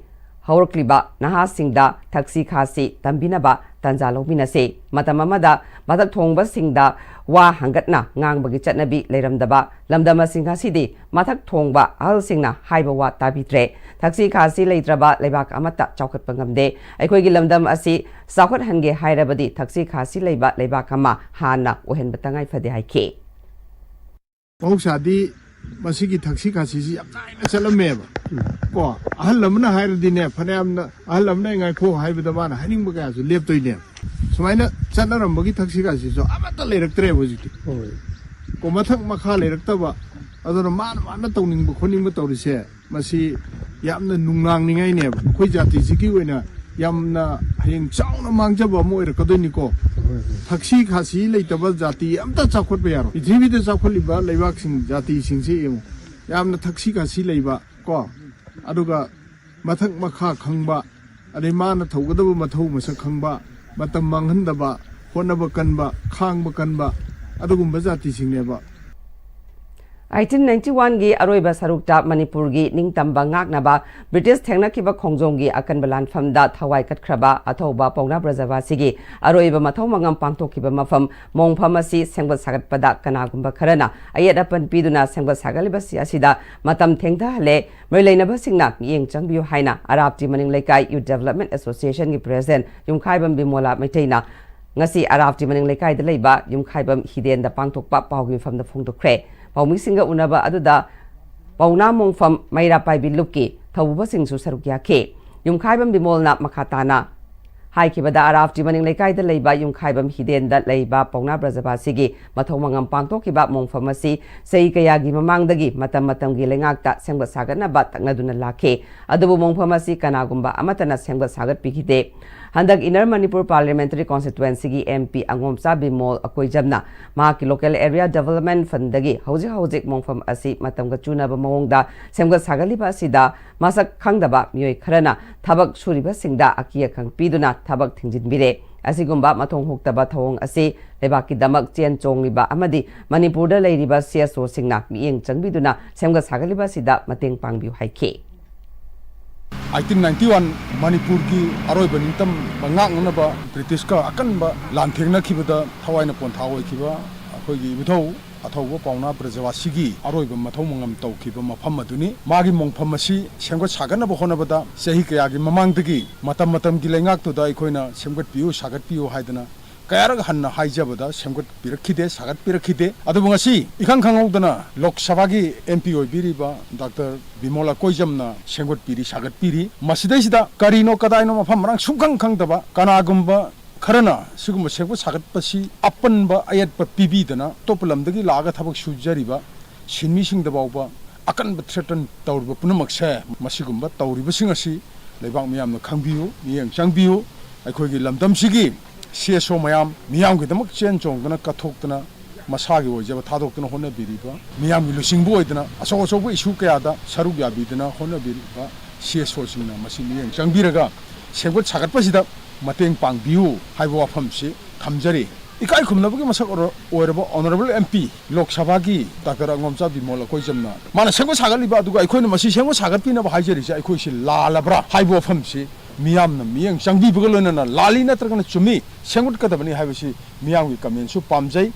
ꯍꯧꯔꯛꯂꯤꯕ ꯅꯍꯥꯁꯤꯡꯗ ꯊꯛꯁꯤ ꯈꯥꯁꯤ ꯇꯝꯕꯤꯅꯕ ꯇꯥꯟꯖꯥ ꯂꯧꯃꯤꯟꯅꯁꯤ꯫ ꯃꯇꯝ ꯑꯃꯗ ꯃꯊꯛ ꯊꯣꯡꯕꯁꯤꯡꯗ ꯋꯥ ꯍꯪꯒꯠꯅ ꯉꯥꯡꯕꯒꯤ ꯆꯠꯅꯕꯤ ꯂꯩꯔꯝꯗꯕ ꯂꯝꯗꯝ ꯑꯁꯤ ꯉꯁꯤꯗꯤ ꯃꯊꯛ ꯊꯣꯡꯕ ꯑꯍꯜꯁꯤꯡꯅ ꯍꯥꯏꯕ ꯋꯥ ꯇꯥꯕꯤꯗ꯭ꯔꯦ꯫ ꯊꯛꯁꯤ ꯈꯥꯁꯤ ꯂꯩꯇ꯭ꯔꯕ ꯂꯩꯕꯥꯛ ꯑꯃꯠꯇ ꯆꯥꯎꯈꯠꯄ ꯉꯝꯗꯦ꯫ ꯑꯩꯈꯣꯏꯒꯤ ꯂꯝꯗꯝ ꯑꯁꯤ ꯆꯥꯎꯈꯠꯍꯟꯒꯦ ꯍꯥꯏꯔꯕꯗꯤ ꯊꯛꯁꯤ ꯈꯥꯁꯤ ꯂꯩꯕ ꯂꯩꯕꯥꯛ ꯑꯃ ꯍꯥꯟꯅ ꯑꯣꯏꯍꯟꯕ ꯇꯉꯥꯏ ꯐꯗꯦ ꯍꯥꯏꯈꯤ꯫ ꯃꯍꯧꯁꯥꯗꯤ ꯃꯁꯤꯒꯤ ꯊꯛꯁꯤ ꯈꯥꯁꯤꯁꯤ ꯌꯥꯝ ꯇꯥꯏꯅ ꯆꯠꯂꯝꯃꯦꯕ꯫ ꯀꯣ, ꯑꯍꯜ ꯑꯃꯅ ꯍꯥꯏꯔꯗꯤꯅꯦ, ꯐꯅꯌꯥꯝꯅ ꯑꯍꯜ ꯑꯃꯅ "ꯑꯩ ꯉꯥꯏꯈꯣ" ꯍꯥꯏꯕꯗ ꯃꯥꯅ ꯍꯥꯏꯅꯤꯡꯕ ꯀꯌꯥꯁꯨ ꯂꯦꯞꯇꯣꯏꯅꯦꯕ꯫ ꯁꯨꯃꯥꯏꯅ ꯆꯠꯅꯔꯝꯕꯒꯤ ꯊꯛꯁꯤ ꯈꯥꯁꯤꯁꯨ ꯑꯃꯠꯇ ꯂꯩꯔꯛꯇ꯭ꯔꯦꯕ ꯍꯧꯖꯤꯛꯇꯤ꯫ ꯀꯣ, ꯃꯊꯛ ꯃꯈꯥ ꯂꯩꯔꯛꯇꯕ, ꯑꯗꯨꯅ ꯃꯥꯅ ꯃꯥꯅ ꯇꯧꯅꯤꯡꯕ ꯈꯣꯠꯅꯤꯡꯕ ꯇꯧꯔꯤꯁꯦ, ꯃꯁꯤ ꯌꯥꯝꯅ ꯅꯨꯡꯅꯥꯡꯅꯤꯡꯉꯥꯏꯅꯦꯕ꯫ ꯑꯩꯈꯣꯏ ꯖꯥꯇꯤꯁꯤꯒꯤ ꯑꯣꯏꯅ ꯌꯥꯝꯅ ꯍꯌꯦꯡ ꯆꯥꯎꯅ ꯃꯥꯡꯖꯕ ꯑꯃ ꯑꯣꯏꯔꯛꯀꯗꯣꯏꯅꯤꯀꯣ꯫ ꯊꯛꯁꯤ ꯈꯥꯁꯤ ꯂꯩꯇꯕ ꯖꯥꯇꯤ ꯑꯝꯇ ꯆꯥꯎꯈꯠꯄ ꯌꯥꯔꯣꯏ꯫ ꯄ꯭ꯔꯤꯊꯤꯕꯤꯗ ꯆꯥꯎꯈꯠꯂꯤꯕ ꯂꯩꯕꯥꯛꯁꯤꯡ, ꯖꯥꯇꯤꯁꯤꯡꯁꯤ ꯌꯦꯡꯉꯨ, ꯌꯥꯝꯅ ꯊꯛꯁꯤ ꯈꯥꯁꯤ ꯂꯩꯕ ꯀꯣ, ꯑꯗꯨꯒ ꯃꯊꯛ ꯃꯈꯥ ꯈꯪꯕ, ꯑꯗꯩ ꯃꯥꯅ ꯇꯧꯒꯗꯕ ꯃꯊꯧ ꯃꯁꯛ ꯈꯪꯕ, ꯃꯇꯝ ꯃꯥꯡꯍꯟꯗꯕ, ꯍꯣꯠꯅꯕ ꯀꯟꯕ, ꯈꯥꯡꯕ ꯀꯟꯕ, ꯑꯗꯨꯒꯨꯝꯕ ꯖꯥꯇꯤꯁꯤꯡꯅꯦꯕ꯫ ꯑꯩꯠꯇꯤꯟ ꯅꯥꯏꯟꯇꯤ ꯋꯥꯟꯒꯤ ꯑꯔꯣꯏꯕ ꯁꯔꯨꯛꯇ ꯃꯅꯤꯄꯨꯔꯒꯤ ꯅꯤꯡꯇꯝꯕ ꯉꯥꯛꯅꯕ ꯕ꯭ꯔꯤꯇꯤꯁ ꯊꯦꯡꯅꯈꯤꯕ ꯈꯣꯡꯖꯣꯝꯒꯤ ꯑꯀꯟꯕ ꯂꯥꯟꯐꯝꯗ ꯊꯋꯥꯏ ꯀꯠꯈ꯭ꯔꯕ ꯑꯊꯧꯕ ꯄꯥꯎꯅꯥ ꯕ꯭ꯔꯖꯕꯥꯁꯤꯒꯤ ꯑꯔꯣꯏꯕ ꯃꯊꯧ ꯃꯉꯝ ꯄꯥꯡꯊꯣꯛꯈꯤꯕ ꯃꯐꯝ ꯃꯣꯡꯐꯝ ꯑꯁꯤ ꯁꯦꯝꯒꯠ ꯁꯥꯒꯠꯄꯗ ꯀꯅꯥꯒꯨꯝꯕ ꯈꯔꯅ ꯑꯌꯦꯠ ꯑꯄꯟ ꯄꯤꯗꯨꯅ ꯁꯦꯝꯒꯠ ꯁꯥꯒꯠꯂꯤꯕꯁꯤ ꯑꯁꯤꯗ ꯃꯇꯝ ꯊꯦꯡꯊꯍꯜꯂꯦ꯫ ꯃꯔꯤ ꯂꯩꯅꯕꯁꯤꯡꯅ ꯃꯤꯠꯌꯦꯡ ꯆꯪꯕꯤꯌꯨ ꯍꯥꯏꯅ ꯑꯔꯥꯞꯇꯤ ꯃꯅꯤꯡ ꯂꯩꯀꯥꯏ Youth Development Associationꯒꯤ President ꯌꯨꯝꯈꯥꯏꯕꯝ ꯕꯤꯃꯣꯂꯥ ꯃꯩꯇꯩꯅ ꯉꯁꯤ ꯑꯔꯥꯞꯇꯤ ꯃꯅꯤꯡ ꯂꯩꯀꯥꯏꯗ ꯂꯩꯕ ꯌꯨꯝꯈꯥꯏꯕꯝ ꯍꯤꯗꯦꯟꯗ ꯄꯥꯡꯊꯣꯛꯄ ꯄꯥꯎꯒꯤ ꯃꯤꯐꯝꯗ ꯐꯣꯡꯗꯣꯛꯈ꯭ꯔꯦ꯫ ꯄꯥꯎꯃꯤꯁꯤꯡꯒ ꯎꯅꯕ ꯑꯗꯨꯗ ꯄꯥꯎꯅꯥ ꯃꯣꯡꯐꯝ ꯃꯩꯔꯥ ꯄꯥꯏꯕꯤ ꯂꯨꯞꯀꯤ ꯊꯧꯕꯨꯕꯁꯤꯡꯁꯨ ꯁꯔꯨꯛ ꯌꯥꯈꯤ꯫ ꯌꯨꯝꯈꯥꯏꯕꯝ ꯕꯤꯃꯣꯜꯅ ꯃꯈꯥ ꯇꯥꯅ ꯍꯥꯏꯈꯤꯕꯗ, ꯑꯔꯥꯞꯇꯤ ꯃꯅꯤꯡ ꯂꯩꯀꯥꯏꯗ ꯂꯩꯕ ꯌꯨꯝꯈꯥꯏꯕꯝ ꯍꯤꯗꯦꯟꯗ ꯂꯩꯕ ꯄꯥꯎꯅꯥ ꯕ꯭ꯔꯖꯕꯥꯁꯤꯒꯤ ꯃꯊꯧ ꯃꯉꯝ ꯄꯥꯡꯊꯣꯛꯈꯤꯕ ꯃꯣꯡꯐꯝ ꯑꯁꯤ ꯆꯍꯤ ꯀꯌꯥꯒꯤ ꯃꯃꯥꯡꯗꯒꯤ ꯃꯇꯝ ꯃꯇꯝꯒꯤ ꯂꯩꯉꯥꯛꯇ ꯁꯦꯝꯒꯠ ꯁꯥꯒꯠꯅꯕ ꯇꯛꯅꯗꯨꯅ ꯂꯥꯛꯈꯤ꯫ ꯑꯗꯨꯕꯨ ꯃꯣꯡꯐꯝ ꯑꯁꯤ ꯀꯅꯥꯒꯨꯝꯕ ꯑꯃꯠꯇꯅ ꯁꯦꯝꯒꯠ ꯁꯥꯒꯠꯄꯤꯈꯤꯗꯦ꯫ ꯍꯟꯗꯛ Inner Manipur Parliamentary Constituencyꯒꯤ MP ꯑꯉꯣꯝꯆꯥ Bimol ꯑꯀꯣꯏꯖꯝꯅ ꯃꯍꯥꯛꯀꯤ Local Area Development Fundꯗꯒꯤ ꯍꯧꯖꯤꯛ ꯍꯧꯖꯤꯛ ꯃꯣꯡꯐꯝ ꯑꯁꯤ ꯃꯇꯝꯒ ꯆꯨꯅꯕ ꯃꯑꯣꯡꯗ ꯁꯦꯝꯒꯠ ꯁꯥꯒꯠꯂꯤꯕ ꯑꯁꯤꯗ ꯃꯁꯛ ꯈꯪꯗꯕ ꯃꯤꯑꯣꯏ ꯈꯔꯅ ꯊꯕꯛ ꯁꯨꯔꯤꯕꯁꯤꯡꯗ ꯑꯀꯤ ꯑꯈꯪ ꯄꯤꯗꯨꯅ ꯊꯕꯛ ꯊꯤꯡꯖꯤꯟꯕꯤꯔꯦ꯫ ꯑꯁꯤꯒꯨꯝꯕ ꯃꯊꯣꯡ ꯍꯨꯛꯇꯕ ꯊꯧꯑꯣꯡ ꯑꯁꯤ ꯂꯩꯕꯥꯛꯀꯤꯗꯃꯛ ꯆꯦꯟ ꯆꯣꯡꯂꯤꯕ ꯑꯃꯗꯤ ꯃꯅꯤꯄꯨꯔꯗ ꯂꯩꯔꯤꯕ ꯁꯤ ꯑꯦꯁ ꯑꯣꯁꯤꯡꯅ ꯃꯤꯠꯌꯦꯡ ꯆꯪꯕꯤꯗꯨꯅ ꯁꯦꯝꯒꯠ ꯁꯥꯒꯠꯂꯤꯕ ꯑꯁꯤꯗ ꯃꯇꯦꯡ ꯄꯥꯡꯕꯤꯌꯨ ꯍꯥꯏꯈꯤ꯫ ꯑꯩꯠꯇꯤꯟ ꯅꯥꯏꯟꯇꯤ ꯋꯥꯟ ꯃꯅꯤꯄꯨꯔꯒꯤ ꯑꯔꯣꯏꯕ ꯅꯤꯡꯇꯝꯕ ꯉꯥꯛꯅꯅꯕ ꯕ꯭ꯔꯤꯇꯤꯁꯀ ꯑꯀꯟꯕ ꯂꯥꯟꯊꯦꯡꯅꯈꯤꯕꯗ ꯊꯋꯥꯏꯅ ꯄꯣꯟꯊꯥ ꯑꯣꯏꯈꯤꯕ ꯑꯩꯈꯣꯏꯒꯤ ꯏꯕꯨꯙꯧ ꯑꯊꯧꯕ ꯄꯥꯎꯅꯥ ꯕ꯭ꯔꯖꯕꯥꯁꯤꯒꯤ ꯑꯔꯣꯏꯕ ꯃꯊꯧ ꯃꯉꯝ ꯇꯧꯈꯤꯕ ꯃꯐꯝ ꯑꯗꯨꯅꯤ꯫ ꯃꯥꯒꯤ ꯃꯣꯡꯐꯝ ꯑꯁꯤ ꯁꯦꯝꯒꯠ ꯁꯥꯒꯠꯅꯕ ꯍꯣꯠꯅꯕꯗ ꯆꯍꯤ ꯀꯌꯥꯒꯤ ꯃꯃꯥꯡꯗꯒꯤ ꯃꯇꯝ ꯃꯇꯝꯒꯤ ꯂꯩꯉꯥꯛꯇꯨꯗ ꯑꯩꯈꯣꯏꯅ ꯁꯦꯝꯒꯠꯄꯤꯌꯨ, ꯁꯥꯒꯠꯄꯤꯌꯨ ꯍꯥꯏꯗꯅ ꯀꯌꯥꯔꯛ ꯍꯟꯅ ꯍꯥꯏꯖꯕꯗ ꯁꯦꯝꯒꯠꯄꯤꯔꯛꯈꯤꯗꯦ, ꯁꯥꯒꯠꯄꯤꯔꯛꯈꯤꯗꯦ꯫ ꯑꯗꯨꯕꯨ ꯉꯁꯤ ꯏꯈꯪ ꯈꯪꯍꯧꯗꯅ ꯂꯣꯛ ꯁꯚꯥꯒꯤ ꯑꯦꯝ ꯄꯤ ꯑꯣꯏꯕꯤꯔꯤꯕ ꯗꯥꯛꯇꯔ ꯕꯤꯃꯣꯜ ꯑꯀꯣꯏꯖꯝꯅ ꯁꯦꯝꯒꯠꯄꯤꯔꯤ, ꯁꯥꯒꯠꯄꯤꯔꯤ꯫ ꯃꯁꯤꯗꯩꯁꯤꯗ ꯀꯔꯤꯅꯣ ꯀꯗꯥꯏꯅꯣ ꯃꯐꯝ ꯃꯔꯥꯡ ꯁꯨꯡꯈꯪ ꯈꯪꯗꯕ ꯀꯅꯥꯒꯨꯝꯕ ꯈꯔꯅ ꯁꯤꯒꯨꯝꯕ ꯁꯦꯝꯒꯠ ꯁꯥꯒꯠꯄꯁꯤ ꯑꯄꯟꯕ ꯑꯌꯦꯠꯄ ꯄꯤꯕꯤꯗꯅ ꯑꯇꯣꯞꯄ ꯂꯝꯗꯒꯤ ꯂꯥꯛꯑꯒ ꯊꯕꯛ ꯁꯨꯖꯔꯤꯕ ꯁꯤꯟꯃꯤꯁꯤꯡꯗ ꯐꯥꯎꯕ ꯑꯀꯟꯕ ꯊ꯭ꯔꯦꯇꯟ ꯇꯧꯔꯤꯕ ꯄꯨꯝꯅꯃꯛꯁꯦ, ꯃꯁꯤꯒꯨꯝꯕ ꯇꯧꯔꯤꯕꯁꯤꯡ ꯑꯁꯤ ꯂꯩꯕꯥꯛ ꯃꯤꯌꯥꯝꯅ ꯈꯪꯕꯤꯌꯨ, ꯃꯤꯠꯌꯦꯡ ꯆꯪꯕꯤꯌꯨ꯫ ꯑꯩꯈꯣꯏꯒꯤ ꯂꯝꯗꯝꯁꯤꯒꯤ ꯁꯤ ꯑꯦꯁ ꯑꯣ ꯃꯌꯥꯝ ꯃꯤꯌꯥꯝꯒꯤꯗꯃꯛ ꯆꯦꯟ ꯆꯣꯡꯗꯅ ꯀꯠꯊꯣꯛꯇꯅ ꯃꯁꯥꯒꯤ ꯑꯣꯏꯖꯕ ꯊꯥꯗꯣꯛꯇꯨꯅ ꯍꯣꯠꯅꯕꯤꯔꯤꯕ, ꯃꯤꯌꯥꯝꯒꯤ ꯂꯨꯆꯤꯡꯕ ꯑꯣꯏꯗꯅ ꯑꯆꯧ ꯑꯆꯧꯕ ꯏꯁꯨ ꯀꯌꯥꯗ ꯁꯔꯨꯛ ꯌꯥꯕꯤꯗꯨꯅ ꯍꯣꯠꯅꯕꯤꯔꯤꯕ ꯁꯤ ꯑꯦꯁ ꯑꯣꯁꯤꯡꯅ ꯃꯁꯤ ꯃꯤꯠꯌꯦꯡ ꯆꯪꯕꯤꯔꯒ ꯁꯦꯝꯒꯠ ꯁꯥꯒꯠꯄꯁꯤꯗ ꯃꯇꯦꯡ ꯄꯥꯡꯕꯤꯌꯨ ꯍꯥꯏꯕ ꯋꯥꯐꯝꯁꯤ ꯊꯝꯖꯔꯤ꯫ ꯏꯀꯥꯏ ꯈꯨꯝꯅꯕꯒꯤ ꯃꯁꯛ ꯑꯣꯏꯔ-, ꯑꯣꯏꯔꯕ ꯑꯣꯅꯔꯦꯕꯜ ꯑꯦꯝ ꯄꯤ ꯂꯣꯛ ꯁꯚꯥꯒꯤ ꯗꯥꯛꯇꯔ ꯑꯉꯣꯝꯆꯥ ꯕꯤꯃꯣꯜ ꯑꯀꯣꯏꯖꯝꯅ ꯃꯥꯅ ꯁꯦꯝꯒꯠ ꯁꯥꯒꯠꯂꯤꯕ, ꯑꯗꯨꯒ ꯑꯩꯈꯣꯏꯅ ꯃꯁꯤ ꯁꯦꯝꯒꯠ ꯁꯥꯒꯠꯄꯤꯅꯕ ꯍꯥꯏꯖꯔꯤꯁꯦ ꯑꯩꯈꯣꯏꯁꯤ ꯂꯥꯜꯂꯕ꯭ꯔꯥ ꯍꯥꯏꯕ ꯋꯥꯐꯝꯁꯤ ꯃꯤꯌꯥꯝꯅ ꯃꯤꯠꯌꯦꯡ ꯆꯪꯕꯤꯕꯒ ꯂꯣꯏꯅꯅ ꯂꯥꯜꯂꯤ ꯅꯠꯇ꯭ꯔꯒꯅ ꯆꯨꯝꯃꯤ ꯁꯦꯝꯒꯠꯀꯗꯕꯅꯤ ꯍꯥꯏꯕꯁꯤ ꯃꯤꯌꯥꯝꯒꯤ ꯀꯃꯦꯟꯁꯨ ꯄꯥꯝꯖꯩ꯫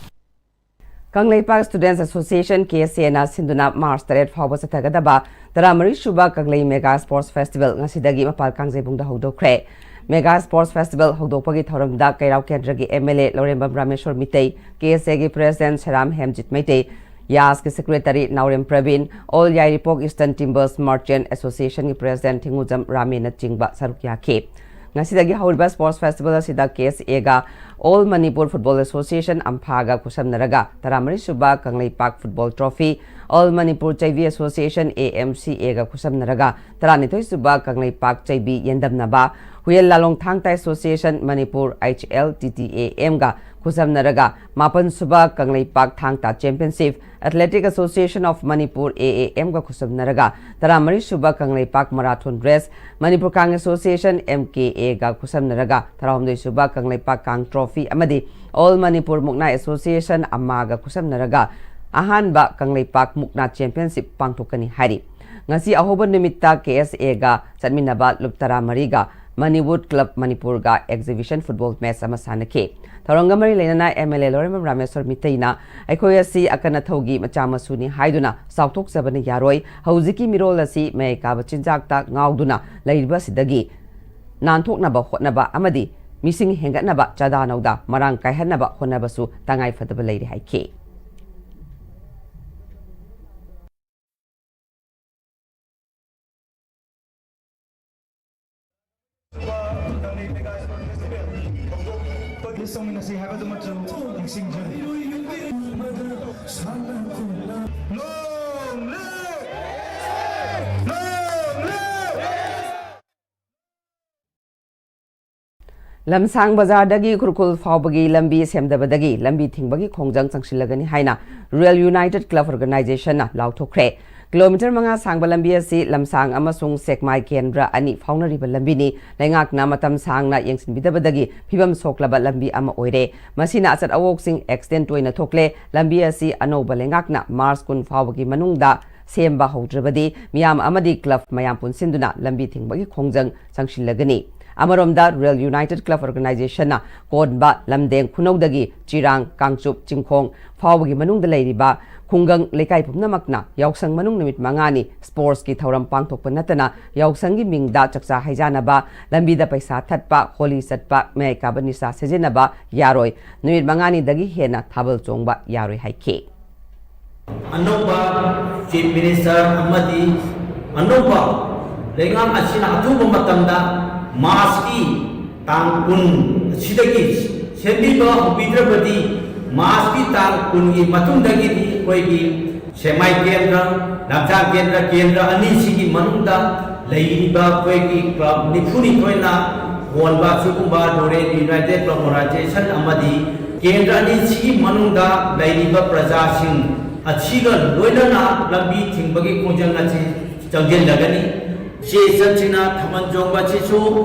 ꯀꯪꯂꯩꯄꯥꯛ Students Association, ꯀꯦ ꯑꯦꯁ ꯑꯦꯅ ꯁꯤꯟꯗꯨꯅ ꯃꯥꯔꯆ ꯇꯔꯦꯠ ꯐꯥꯎꯕ ꯆꯠꯊꯒꯗꯕ ꯇꯔꯥꯃꯔꯤ ꯁꯨꯕ ꯀꯪꯂꯩ ꯃꯦꯒꯥ ꯁ꯭ꯄꯣꯔꯠꯁ ꯐꯦꯁꯇꯤꯚꯦꯜ ꯉꯁꯤꯗꯒꯤ ꯃꯄꯥꯜ ꯀꯥꯡꯖꯩꯕꯨꯡꯗ ꯍꯧꯗꯣꯛꯈ꯭ꯔꯦ꯫ ꯃꯦꯒꯥ ꯁ꯭ꯄꯣꯔꯠꯁ ꯐꯦꯁꯇꯤꯚꯦꯜ ꯍꯧꯗꯣꯛꯄꯒꯤ ꯊꯧꯔꯝꯗ ꯀꯩꯔꯥꯎ ꯀꯦꯟꯗ꯭ꯔꯒꯤ ꯑꯦꯝ ꯑꯦꯜ ꯑꯦ ꯂꯧꯔꯦꯝꯕꯝ ꯔꯥꯃꯦꯁꯣꯔ ꯃꯤꯇꯩ, ꯀꯦ ꯑꯦꯁ ꯑꯦꯒꯤ ꯄ꯭ꯔꯦꯁꯤꯗꯦꯟꯠ ꯁꯦꯔꯥꯝ ꯍꯦꯝꯖꯤꯠ ꯃꯩꯇꯩ, ꯌꯥꯁꯀꯤ ꯁꯦꯀ꯭ꯔꯦꯇꯔꯤ ꯅꯥꯎꯔꯦꯝ ꯄ꯭ꯔꯕꯤꯟ, ꯑꯣꯜ ꯌꯥꯏꯔꯤꯄꯣꯛ ꯏꯁꯇꯔꯟ ꯇꯤꯝꯕꯔꯁ ꯃꯥꯔꯆꯦꯟꯠ ꯑꯦꯁꯣꯁꯤꯌꯦꯁꯟꯒꯤ ꯄ꯭ꯔꯦꯁꯤꯗꯦꯟꯠ ꯊꯤꯡꯉꯨꯖꯝ ꯔꯥꯃꯦꯅꯆꯤꯡꯕ ꯁꯔꯨꯛ ꯌꯥꯈꯤ꯫ ꯉꯁꯤꯗꯒꯤ ꯍꯧꯔꯤꯕ ꯁ꯭ꯄꯣꯔꯠꯁ ꯐꯦꯁꯇꯤꯚꯦꯜ ꯑꯁꯤꯗ ꯀꯦ ꯑꯦꯁ ꯑꯦꯒ ꯑꯣꯜ ꯃꯅꯤꯄꯨꯔ ꯐꯨꯠꯕꯣꯜ ꯑꯦꯁꯣꯁꯤꯌꯦꯁꯟ, ꯑꯝꯐꯥꯒ ꯈꯨꯠꯁꯝꯅꯔꯒ ꯇꯔꯥꯃꯔꯤ ꯁꯨꯕ Kangleipak football trophy All Manipur Chaibi Association, A M C A ꯒ ꯈꯨꯠꯁꯝꯅꯔꯒ ꯇꯔꯥꯅꯤꯊꯣꯏ ꯁꯨꯕ ꯀꯪꯂꯩꯄꯥꯛ ꯆꯩꯕꯤ ꯌꯦꯟꯗꯝꯅꯕ, ꯍꯨꯌꯦꯜ ꯂꯥꯂꯣꯡ ꯊꯥꯡ ꯇꯥ Association Manipur, H L T T A M ꯒ ꯈꯨꯠꯁꯝꯅꯔꯒ ꯃꯥꯄꯟ ꯁꯨꯕ ꯀꯪꯂꯩꯄꯥꯛ ꯊꯥꯡ ꯇꯥ Championship, Athletic Association of Manipur, A A M ꯒ ꯈꯨꯠꯁꯝꯅꯔꯒ ꯇꯔꯥꯃꯔꯤ ꯁꯨꯕ Kangleipak Marathon Race, Manipur Kang Association, M K A ꯒ ꯈꯨꯠꯁꯝꯅꯔꯒ ꯇꯔꯥꯍꯨꯝꯗꯣꯏ ꯁꯨꯕ ꯀꯪꯂꯩꯄꯥꯛ ꯀꯥꯡ Trophy ꯑꯃꯗꯤ All Manipur Mukna Association, ꯑꯃꯥꯒ ꯈꯨꯠꯁꯝꯅꯔꯒ ꯑꯍꯥꯟꯕ ꯀꯪꯂꯩꯄꯥꯛ ꯃꯨꯛꯅꯥ Championship ꯄꯥꯡꯊꯣꯛꯀꯅꯤ ꯍꯥꯏꯔꯤ꯫ ꯉꯁꯤ ꯑꯍꯧꯕ ꯅꯨꯃꯤꯠꯇ K S A ꯒ ꯆꯠꯃꯤꯟꯅꯕ ꯂꯨꯞ ꯇꯔꯥꯃꯔꯤꯒ Manipur Club ꯃꯅꯤꯄꯨꯔꯒ exhibition football match ꯑꯃ ꯁꯥꯟꯅꯈꯤ꯫ ꯊꯧꯔꯝꯒ ꯃꯔꯤ ꯂꯩꯅꯅ M L A ꯂꯣꯏꯔꯦꯝꯕꯝ ꯔꯥꯃꯦꯁ꯭ꯋꯔ ꯃꯤꯇꯩꯅ, "ꯑꯩꯈꯣꯏ ꯑꯁꯤ ꯑꯀꯟ ꯑꯊꯧꯒꯤ ꯃꯆꯥ ꯃꯁꯨꯅꯤ ꯍꯥꯏꯗꯨꯅ ꯆꯥꯎꯊꯣꯛꯆꯕꯅ ꯌꯥꯔꯣꯏ꯫ ꯍꯧꯖꯤꯛꯀꯤ ꯃꯤꯔꯣꯜ ꯑꯁꯤ ꯃꯌꯥꯏ ꯀꯥꯕ ꯆꯤꯟꯖꯥꯛꯇ ꯉꯥꯎꯗꯨꯅ ꯂꯩꯔꯤꯕꯁꯤꯗꯒꯤ ꯅꯥꯟꯊꯣꯛꯅꯕ ꯍꯣꯠꯅꯕ ꯑꯃꯗꯤ ꯃꯤꯁꯤꯡ ꯍꯦꯟꯒꯠꯅꯕ ꯆꯥꯗꯥ ꯅꯧꯗꯥ ꯃꯔꯥꯡ ꯀꯥꯏꯍꯟꯅꯕ ꯍꯣꯠꯅꯕꯁꯨ ꯇꯉꯥꯏ ꯐꯗꯕ ꯂꯩꯔꯦ" ꯍꯥꯏꯈꯤ꯫ ꯂꯣꯡ ꯂꯤꯚ! ꯂꯣꯡ ꯂꯤꯚ! ꯂꯝꯁꯥꯡ ꯕꯖꯥꯔꯗꯒꯤ ꯈꯨꯔꯈꯨꯜ ꯐꯥꯎꯕꯒꯤ ꯂꯝꯕꯤ ꯁꯦꯝꯗꯕꯗꯒꯤ ꯂꯝꯕꯤ ꯊꯤꯡꯕꯒꯤ ꯈꯣꯡꯖꯪ ꯆꯪꯁꯤꯜꯂꯒꯅꯤ ꯍꯥꯏꯅ Rural United Club Organizationꯅ ꯂꯥꯎꯊꯣꯛꯈ꯭ꯔꯦ꯫ ꯀꯤꯂꯣꯃꯤꯇꯔ ꯃꯉꯥ ꯁꯥꯡꯕ ꯂꯝꯕꯤ ꯑꯁꯤ ꯂꯝꯁꯥꯡ ꯑꯃꯁꯨꯡ ꯁꯦꯛꯃꯥꯏ ꯀꯦꯟꯗ꯭ꯔ ꯑꯅꯤ ꯐꯥꯎꯅꯔꯤꯕ ꯂꯝꯕꯤꯅꯤ꯫ ꯂꯩꯉꯥꯛꯅ ꯃꯇꯝ ꯁꯥꯡꯅ ꯌꯦꯡꯁꯤꯟꯕꯤꯗꯕꯗꯒꯤ ꯐꯤꯕꯝ ꯁꯣꯛꯂꯕ ꯂꯝꯕꯤ ꯑꯃ ꯑꯣꯏꯔꯦ꯫ ꯃꯁꯤꯅ ꯑꯆꯠ ꯑꯋꯣꯛꯁꯤꯡ accident ꯇꯣꯏꯅ ꯊꯣꯛꯂꯦ꯫ ꯂꯝꯕꯤ ꯑꯁꯤ ꯑꯅꯧꯕ ꯂꯩꯉꯥꯛꯅ March ꯀꯨꯟ ꯐꯥꯎꯕꯒꯤ ꯃꯅꯨꯡꯗ ꯁꯦꯝꯕ ꯍꯧꯗ꯭ꯔꯕꯗꯤ ꯃꯤꯌꯥꯝ ꯑꯃꯗꯤ club ꯃꯌꯥꯝ ꯄꯨꯟꯁꯤꯟꯗꯨꯅ ꯂꯝꯕꯤ ꯊꯤꯡꯕꯒꯤ ꯈꯣꯡꯖꯪ ꯆꯪꯁꯤꯜꯂꯒꯅꯤ꯫ ꯑꯃꯔꯣꯝꯗ Rural United Club Organizationꯅ ꯀꯣꯟꯕ ꯂꯝꯗꯦꯡ ꯈꯨꯅꯧꯗꯒꯤ ꯆꯤꯔꯥꯡ, ꯀꯥꯡꯆꯨꯞ, ꯆꯤꯡꯈꯣꯡ ꯐꯥꯎꯕꯒꯤ ꯃꯅꯨꯡꯗ ꯂꯩꯔꯤꯕ ꯈꯨꯡꯒꯪ ꯂꯩꯀꯥꯏ ꯄꯨꯝꯅꯃꯛꯅ ꯌꯥꯎꯁꯪ ꯃꯅꯨꯡ ꯅꯨꯃꯤꯠ ꯃꯉꯥꯅꯤ sportsꯀꯤ ꯊꯧꯔꯝ ꯄꯥꯡꯊꯣꯛꯄ ꯅꯠꯇꯅ ꯌꯥꯎꯁꯪꯒꯤ ꯃꯤꯡꯗ ꯆꯥꯛꯆꯥ ꯍꯩꯖꯥꯅꯕ, ꯂꯝꯕꯤꯗ ꯄꯩꯁꯥ ꯊꯠꯄ, ꯍꯣꯂꯤ ꯆꯠꯄ, ꯃꯌꯥꯏ ꯀꯥꯕ ꯅꯤꯁꯥ ꯁꯤꯖꯤꯟꯅꯕ ꯌꯥꯔꯣꯏ꯫ ꯅꯨꯃꯤꯠ ꯃꯉꯥꯅꯤꯗꯒꯤ ꯍꯦꯟꯅ ꯊꯥꯕꯜ ꯆꯣꯡꯕ ꯌꯥꯔꯣꯏ ꯍꯥꯏꯈꯤ꯫ ꯑꯅꯧꯕ Chief Minister ꯑꯃꯗꯤ ꯑꯅꯧꯕ ꯂꯩꯉꯥꯛ ꯑꯁꯤꯅ ꯑꯊꯨꯕ ꯃꯇꯝꯗ Marchꯀꯤ ꯇꯥꯡ ꯀꯨꯟ ꯑꯁꯤꯗꯒꯤ ꯁꯦꯝꯕꯤꯕ ꯍꯧꯕꯤꯗ꯭ꯔꯕꯗꯤ Marchꯀꯤ ꯇꯥꯡ ꯀꯨꯟꯒꯤ ꯃꯇꯨꯡꯗꯒꯤꯗꯤ ꯑꯩꯈꯣꯏꯒꯤ ꯁꯦꯛꯃꯥꯏ ꯀꯦꯟꯗ꯭ꯔ, ꯂꯝꯁꯥꯡ ꯀꯦꯟꯗ꯭ꯔ, ꯀꯦꯟꯗ꯭ꯔ ꯑꯅꯤꯁꯤꯒꯤ ꯃꯅꯨꯡꯗ ꯂꯩꯔꯤꯕ ꯑꯩꯈꯣꯏꯒꯤ ꯀ꯭ꯂꯕ ꯅꯤꯐꯨꯅꯤꯊꯣꯏꯅ ꯍꯣꯟꯕ ꯁꯤꯒꯨꯝꯕ ꯔꯨꯔꯦꯜ ꯌꯨꯅꯥꯏꯇꯦꯗ ꯀ꯭ꯂꯕ ꯑꯣꯔꯒꯅꯥꯏꯖꯦꯁꯟ ꯑꯃꯗꯤ ꯀꯦꯟꯗ꯭ꯔ ꯑꯅꯤꯁꯤꯒꯤ ꯃꯅꯨꯡꯗ ꯂꯩꯔꯤꯕ ꯄ꯭ꯔꯖꯥꯁꯤꯡ ꯑꯁꯤꯒ ꯂꯣꯏꯅꯅ ꯂꯝꯕꯤ ꯊꯤꯡꯕꯒꯤ ꯈꯣꯡꯖꯪ ꯑꯁꯤ ꯆꯪꯁꯤꯜꯂꯒꯅꯤ꯫ ꯆꯦ ꯆꯟꯁꯤꯡꯅ ꯊꯥꯕꯜ ꯆꯣꯡꯕ ꯑꯁꯤꯁꯨ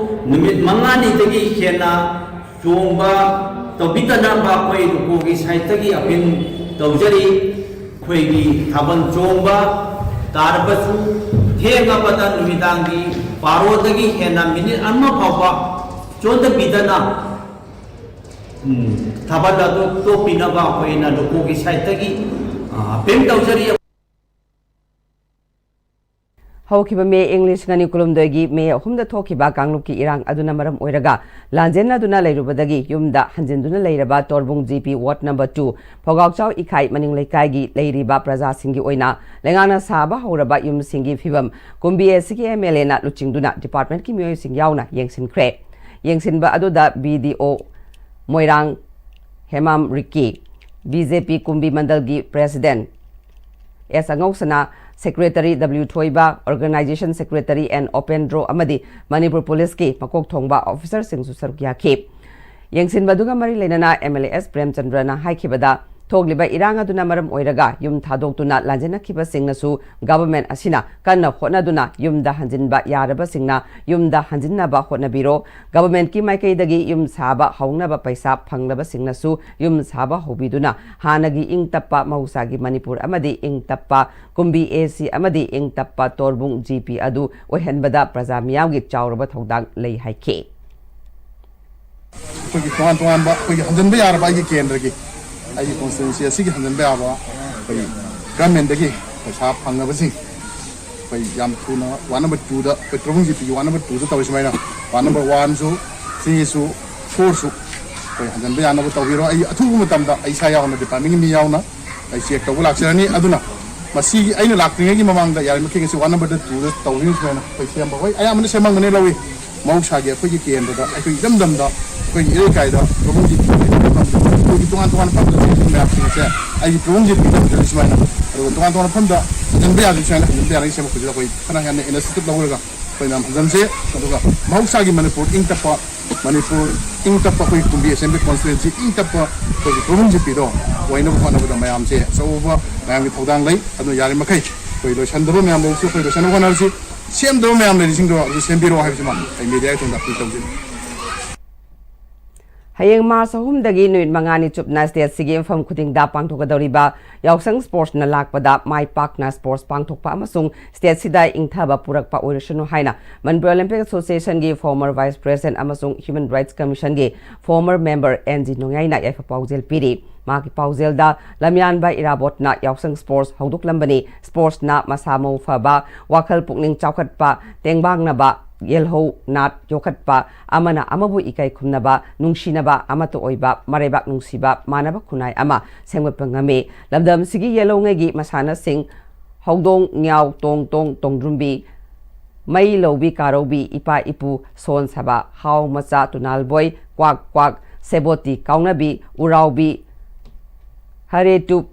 ꯅꯨꯃꯤꯠ ꯃꯉꯥꯅꯤꯗꯒꯤ ꯍꯦꯟꯅ ꯆꯣꯡꯕ ꯇꯧꯕꯤꯗꯅꯕ ꯑꯩꯈꯣꯏ ꯂꯨꯀꯣꯒꯤ ꯁꯥꯏꯠꯇꯒꯤ ꯑꯄꯤꯜ ꯇꯧꯖꯔꯤ꯫ ꯑꯩꯈꯣꯏꯒꯤ ꯊꯥꯕꯜ ꯆꯣꯡꯕ ꯇꯥꯔꯕꯁꯨ ꯊꯦꯡꯉꯕꯗ ꯅꯨꯃꯤꯗꯥꯡꯒꯤ ꯕꯥꯔꯣꯗꯒꯤ ꯍꯦꯟꯅ ꯃꯤꯅꯤꯠ ꯑꯃ ꯐꯥꯎꯕ ꯆꯣꯟꯗꯕꯤꯗꯅ, ꯎꯝ, ꯊꯥꯕꯜ ꯑꯗꯨ ꯇꯣꯛꯄꯤꯅꯕ ꯑꯩꯈꯣꯏꯅ ꯂꯨꯀꯣꯒꯤ ꯁꯥꯏꯠꯇꯒꯤ, ꯑ, ꯑꯄꯤꯜ ꯇꯧꯖꯔꯤ꯫ ꯍꯧꯈꯤꯕ ꯃꯦ ꯏꯪ ꯂꯤꯁꯤꯡ ꯑꯅꯤ ꯀꯨꯟꯍꯨꯝꯗꯣꯏꯒꯤ ꯃꯦ ꯑꯍꯨꯝꯗ ꯊꯣꯛꯈꯤꯕ ꯀꯥꯡꯂꯨꯞꯀꯤ ꯏꯔꯥꯡ ꯑꯗꯨꯅ ꯃꯔꯝ ꯑꯣꯏꯔꯒ ꯂꯥꯟꯖꯦꯟꯅꯗꯨꯅ ꯂꯩꯔꯨꯕꯗꯒꯤ ꯌꯨꯝꯗ ꯍꯟꯖꯤꯟꯗꯨꯅ ꯂꯩꯔꯕ Torbung G P ward number two Phougakchao Ikhai ꯃꯅꯤꯡ ꯂꯩꯀꯥꯏꯒꯤ ꯂꯩꯔꯤꯕ ꯄ꯭ꯔꯖꯥꯁꯤꯡꯒꯤ ꯑꯣꯏꯅ ꯂꯩꯉꯥꯛꯅ ꯁꯥꯕ ꯍꯧꯔꯕ ꯌꯨꯝꯁꯤꯡꯒꯤ ꯐꯤꯕꯝ ꯀꯨꯝꯕꯤ ꯑꯦ ꯁꯤꯒꯤ ꯑꯦꯝ ꯑꯦꯜ ꯑꯦꯅ ꯂꯨꯆꯤꯡꯗꯨꯅ ꯗꯤꯄꯥꯔꯠꯃꯦꯟꯠꯀꯤ ꯃꯤꯑꯣꯏꯁꯤꯡ ꯌꯥꯎꯅ ꯌꯦꯡꯁꯤꯟꯈ꯭ꯔꯦ꯫ ꯌꯦꯡꯁꯤꯟꯕ ꯑꯗꯨꯗ B D O Moirang Hemam ꯔꯤꯛꯀꯤ, ꯕꯤ ꯖꯦ ꯄꯤ ꯀꯨꯝꯕꯤ ꯃꯟꯗꯜꯒꯤ ꯄ꯭ꯔꯦꯁꯤꯗꯦꯟꯠ ꯑꯦꯁ ꯑꯉꯧꯁꯅꯥ, secretary W Thoiba, organisation secretary N Opendro ꯑꯃꯗꯤ ꯃꯅꯤꯄꯨꯔ ꯄꯨꯂꯤꯁꯀꯤ ꯃꯀꯣꯛ ꯊꯣꯡꯕ ꯑꯣꯐꯤꯁꯔꯁꯤꯡꯁꯨ ꯁꯔꯨꯛ ꯌꯥꯈꯤ꯫ ꯌꯦꯡꯁꯤꯟꯕꯗꯨꯒ ꯃꯔꯤ ꯂꯩꯅꯅ ꯑꯦꯝ ꯑꯦꯜ ꯑꯦ ꯑꯦꯁ ꯄ꯭ꯔꯦꯝꯆꯟꯗ꯭ꯔꯅ ꯍꯥꯏꯈꯤꯕꯗ, ꯊꯣꯛꯂꯤꯕ ꯏꯔꯥꯡ ꯑꯗꯨꯅ ꯃꯔꯝ ꯑꯣꯏꯔꯒ ꯌꯨꯝ ꯊꯥꯗꯣꯛꯇꯨꯅ ꯂꯥꯟꯖꯦꯟꯅꯈꯤꯕꯁꯤꯡꯅꯁꯨ ꯒꯚꯔꯟꯃꯦꯟꯠ ꯑꯁꯤꯅ ꯀꯟꯅ ꯍꯣꯠꯅꯗꯨꯅ ꯌꯨꯝꯗ ꯍꯟꯖꯤꯟꯕ ꯌꯥꯔꯕꯁꯤꯡꯅ ꯌꯨꯝꯗ ꯍꯟꯖꯤꯟꯅꯕ ꯍꯣꯠꯅꯕꯤꯔꯣ, ꯒꯚꯔꯟꯃꯦꯟꯠꯀꯤ ꯃꯥꯏꯀꯩꯗꯒꯤ ꯌꯨꯝ ꯁꯥꯕ ꯍꯧꯅꯕ ꯄꯩꯁꯥ ꯐꯪꯂꯕꯁꯤꯡꯅꯁꯨ ꯌꯨꯝ ꯁꯥꯕ ꯍꯧꯕꯤꯗꯨꯅ ꯍꯥꯟꯅꯒꯤ ꯏꯪ ꯇꯞꯄ ꯃꯍꯧꯁꯥꯒꯤ ꯃꯅꯤꯄꯨꯔ ꯑꯃꯗꯤ ꯏꯪ ꯇꯞꯄ ꯀꯨꯝꯕꯤ ꯑꯦ ꯁꯤ ꯑꯃꯗꯤ ꯏꯪ ꯇꯞꯄ ꯇꯣꯔꯕꯨꯡ ꯖꯤ ꯄꯤ ꯑꯗꯨ ꯑꯣꯏꯍꯟꯕꯗ ꯄ꯭ꯔꯖꯥ ꯃꯤꯌꯥꯝꯒꯤ ꯆꯥꯎꯔꯕ ꯊꯧꯗꯥꯡ ꯂꯩ ꯍꯥꯏꯈꯤ꯫ ꯑꯩꯈꯣꯏꯒꯤ ꯇꯣꯉꯥꯟ ꯇꯣꯉꯥꯟꯕ ꯑꯩꯈꯣꯏꯒꯤ ꯍꯟꯖꯤꯟꯕ ꯌꯥꯔꯕ ꯑꯩꯒꯤ ꯀꯦꯟꯗ꯭ꯔꯒꯤ, ꯑꯩꯒꯤ ꯀꯣꯟꯁꯇꯤꯇ꯭ꯋꯦꯟꯁꯤ ꯑꯁꯤꯒꯤ ꯍꯟꯖꯤꯟꯕ ꯌꯥꯕ ꯑꯩꯈꯣꯏꯒꯤ ꯒꯚꯔꯟꯃꯦꯟꯠꯇꯒꯤ ꯄꯩꯁꯥ ꯐꯪꯅꯕꯁꯤꯡ ꯑꯩꯈꯣꯏ ꯌꯥꯝ ꯊꯨꯅ ꯋꯥꯔꯗ ꯅꯝꯕꯔ ꯇꯨꯗ, ꯑꯩꯈꯣꯏ ꯇꯣꯔꯕꯨꯡ ꯖꯤ ꯄꯤꯒꯤ ꯋꯥꯔꯗ ꯅꯝꯕꯔ ꯇꯨꯗ ꯇꯧꯔꯤ ꯁꯨꯃꯥꯏꯅ ꯋꯥꯔꯗ ꯅꯝꯕꯔ ꯋꯥꯟꯁꯨ, ꯊ꯭ꯔꯤꯁꯨ, ꯐꯣꯔꯁꯨ ꯑꯩꯈꯣꯏ ꯍꯟꯖꯤꯟꯕ ꯌꯥꯅꯕ ꯇꯧꯕꯤꯔꯣ꯫ ꯑꯩ ꯑꯊꯨꯕ ꯃꯇꯝꯗ ꯑꯩ ꯏꯁꯥ ꯌꯥꯎꯅ ꯗꯤꯄꯥꯔꯠꯃꯦꯟꯠꯀꯤ ꯃꯤ ꯌꯥꯎꯅ ꯑꯩ ꯆꯦꯛ ꯇꯧꯕ ꯂꯥꯛꯆꯔꯅꯤ꯫ ꯑꯗꯨꯅ ꯃꯁꯤꯒꯤ ꯑꯩꯅ ꯂꯥꯛꯇ꯭ꯔꯤꯉꯩꯒꯤ ꯃꯃꯥꯡꯗ ꯌꯥꯔꯤꯃꯈꯩ ꯉꯁꯤ ꯋꯥꯔꯗ ꯅꯝꯕꯔꯗ ꯇꯨꯗ ꯇꯧꯕꯤꯅ ꯁꯨꯃꯥꯏꯅ ꯑꯩꯈꯣꯏ ꯁꯦꯝꯕ, ꯍꯣꯏ, ꯑꯌꯥꯝꯕꯅ ꯁꯦꯝꯃꯝꯒꯅꯤ ꯂꯧꯏ꯫ ꯃꯍꯧꯁꯥꯒꯤ ꯑꯩꯈꯣꯏꯒꯤ ꯀꯦꯟꯗ꯭ꯔꯗ, ꯑꯩꯈꯣꯏꯒꯤ ꯏꯔꯝꯗꯝꯗ, ꯑꯩꯈꯣꯏꯒꯤ ꯏꯔꯩꯀꯥꯏꯗ ꯇꯣꯔꯕꯨꯡ ꯖꯤ ꯄꯤ, ꯑꯩꯈꯣꯏꯒꯤ ꯇꯣꯉꯥꯟ ꯇꯣꯉꯥꯟꯕ ꯄꯥꯝꯖꯕ ꯃꯌꯥꯝꯁꯤꯡ ꯑꯁꯦ ꯑꯩꯒꯤ ꯇꯣꯔꯕꯨꯡ ꯖꯤ ꯄꯤ ꯇꯝꯖꯔꯤ ꯁꯨꯃꯥꯏꯅ꯫ ꯑꯗꯨꯒ ꯇꯣꯉꯥꯟ ꯇꯣꯉꯥꯟꯕ ꯃꯐꯝꯗ ꯍꯟꯖꯤꯟꯕ ꯌꯥꯗ꯭ꯔꯤ, ꯁꯨꯃꯥꯏꯅ ꯍꯟꯖꯤꯟꯕ ꯌꯥꯔꯤ ꯁꯦꯝꯕ ꯑꯩꯈꯣꯏꯁꯤꯗ ꯑꯩꯈꯣꯏ ꯈꯔ ꯍꯦꯟꯅ ꯏꯅꯤꯁꯤꯌꯦꯇꯤꯚ ꯂꯧꯔꯒ ꯑꯩꯈꯣꯏ ꯃꯌꯥꯝ ꯍꯟꯖꯤꯟꯁꯦ꯫ ꯑꯗꯨꯒ ꯃꯍꯧꯁꯥꯒꯤ ꯃꯅꯤꯄꯨꯔ ꯏꯪ ꯇꯞꯄ, ꯃꯅꯤꯄꯨꯔ ꯏꯪ ꯇꯞꯄ ꯑꯩꯈꯣꯏ ꯀꯨꯝꯕꯤ ꯑꯦꯁꯦꯝꯕ꯭ꯂꯤ ꯀꯣꯟꯁꯇꯤꯇ꯭ꯋꯦꯟꯁꯤ ꯏꯪ ꯇꯞꯄ ꯑꯩꯈꯣꯏꯒꯤ ꯄ꯭ꯔꯣꯕ꯭ꯂꯦꯝꯁꯤ ꯄꯤꯗꯣ ꯑꯣꯏꯅꯕ ꯍꯣꯠꯅꯕꯗ ꯃꯌꯥꯝꯁꯦ ꯑꯆꯧꯕ ꯃꯌꯥꯝꯒꯤ ꯊꯧꯗꯥꯡ ꯂꯩ꯫ ꯑꯗꯨꯅ ꯌꯥꯔꯤꯃꯈꯩ ꯑꯩꯈꯣꯏ ꯂꯣꯏꯁꯤꯟꯗꯕ ꯃꯌꯥꯝ ꯂꯩꯔꯤꯁꯨ ꯑꯩꯈꯣꯏ ꯂꯣꯏꯁꯤꯟꯅꯕ ꯍꯣꯠꯅꯔꯁꯤ꯫ ꯁꯦꯝꯗꯕ ꯃꯌꯥꯝ ꯂꯩꯔꯤꯁꯤꯡꯗꯣ ꯑꯗꯨ ꯁꯦꯝꯕꯤꯔꯣ ꯍꯥꯏꯕꯁꯤꯃ ꯑꯩ ꯃꯤꯗꯤꯌꯥꯒꯤ ꯊꯣꯡꯗ ꯑꯄꯤꯜ ꯇꯧꯖꯔꯤ꯫ ꯍꯌꯦꯡ ꯃꯥꯔꯆ ꯑꯍꯨꯝꯗꯒꯤ ꯅꯨꯃꯤꯠ ꯃꯉꯥꯅꯤ ꯆꯨꯞꯅ ꯁ꯭ꯇꯦꯠꯁꯤꯒꯤ ꯃꯐꯝ ꯈꯨꯗꯤꯡꯗ ꯄꯥꯡꯊꯣꯛꯀꯗꯧꯔꯤꯕ ꯌꯥꯎꯁꯪ ꯁ꯭ꯄꯣꯔꯠꯁꯅ ꯂꯥꯛꯄꯗ ꯃꯥꯏ ꯄꯥꯛꯅ ꯁ꯭ꯄꯣꯔꯠꯁ ꯄꯥꯡꯊꯣꯛꯄ ꯑꯃꯁꯨꯡ ꯁ꯭ꯇꯦꯠꯁꯤꯗ ꯏꯪꯊꯕ ꯄꯨꯔꯛꯄ ꯑꯣꯏꯔꯁꯅꯨ ꯍꯥꯏꯅ ꯃꯅꯤꯄꯨꯔ ꯑꯣꯂꯤꯝꯄꯤꯛ ꯑꯦꯁꯣꯁꯤꯌꯦꯁꯟꯒꯤ ꯐꯣꯔꯃꯔ ꯚꯥꯏꯁ ꯄ꯭ꯔꯦꯁꯤꯗꯦꯟꯠ ꯑꯃꯁꯨꯡ ꯍ꯭ꯌꯨꯃꯦꯟ ꯔꯥꯏꯠꯁ ꯀꯃꯤꯁꯟꯒꯤ ꯐꯣꯔꯃꯔ ꯃꯦꯝꯕꯔ ꯑꯦꯟ ꯖꯤ ꯅꯣꯡꯌꯥꯏꯅ ꯌꯥꯏꯐ ꯄꯥꯎꯖꯦꯜ ꯄꯤꯔꯤ꯫ ꯃꯍꯥꯛꯀꯤ ꯄꯥꯎꯖꯦꯜꯗ ꯂꯝꯌꯥꯟꯕ ꯏꯔꯥꯕꯣꯠꯅ ꯌꯥꯎꯁꯪ ꯁ꯭ꯄꯣꯔꯠꯁ ꯍꯧꯗꯣꯛꯂꯝꯕꯅꯤ꯫ ꯁ꯭ꯄꯣꯔꯠꯁꯅ ꯃꯁꯥ ꯃꯎ ꯐꯕ, ꯋꯥꯈꯜ ꯄꯨꯛꯅꯤꯡ ꯆꯥꯎꯈꯠꯄ, ꯇꯦꯡꯕꯥꯡꯅꯕ, ꯌꯦꯜꯍꯧ ꯅꯥꯠ ꯌꯣꯛꯈꯠꯄ, ꯑꯃꯅ ꯑꯃꯕꯨ ꯏꯀꯥꯏ ꯈꯨꯝꯅꯕ, ꯅꯨꯡꯁꯤꯅꯕ, ꯑꯃꯠꯇ ꯑꯣꯏꯕ, ꯃꯔꯩꯕꯥꯛ ꯅꯨꯡꯁꯤꯕ, ꯃꯥꯟꯅꯕ ꯈꯨꯟꯅꯥꯏ ꯑꯃ ꯁꯦꯝꯒꯠꯄ ꯉꯝꯃꯤ꯫ ꯂꯝꯗꯝꯁꯤꯒꯤ ꯌꯦꯜꯍꯧꯉꯩꯒꯤ ꯃꯁꯥꯟꯅꯁꯤꯡ ꯍꯧꯗꯣꯡ, ꯉ꯭ꯌꯥꯎ, ꯇꯣꯡ ꯇꯣꯡ, ꯇꯣꯡꯗ꯭ꯔꯨꯝꯕꯤ, ꯃꯩ ꯂꯧꯕꯤ, ꯀꯥꯔꯧꯕꯤ, ꯏꯄꯥ ꯏꯄꯨ, ꯁꯣꯟ ꯁꯥꯕ, ꯍꯥꯎ ꯃꯆꯥ, ꯇꯨꯅꯥꯜꯕꯣꯏ, ꯀ꯭ꯋꯥꯛ ꯀ꯭ꯋꯥꯛ, ꯁꯦꯕꯣꯠꯇꯤ ꯀꯥꯎꯅꯕꯤ, ꯎꯔꯥꯎꯕꯤ, ꯍꯔꯦꯇꯨꯞ,